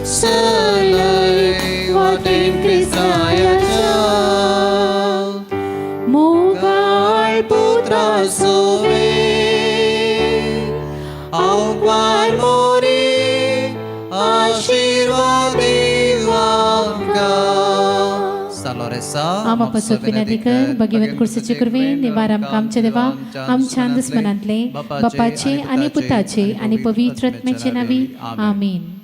सलय वाटेन क्रिस्तायाच्या मोगाळ पुत्रा सोवे आवकार मोरे आशीर्वाद देवा. सिस्टर लॉरेसा, आमा पासत विनंती कर भगवंत कुर्सीचे कृपे निवार आमकां आमच्या देवा आमच्या दुस्मनांतले बापाचे आनी पुताचे आनी पवित्र आत्म्याचे नावी आमीन.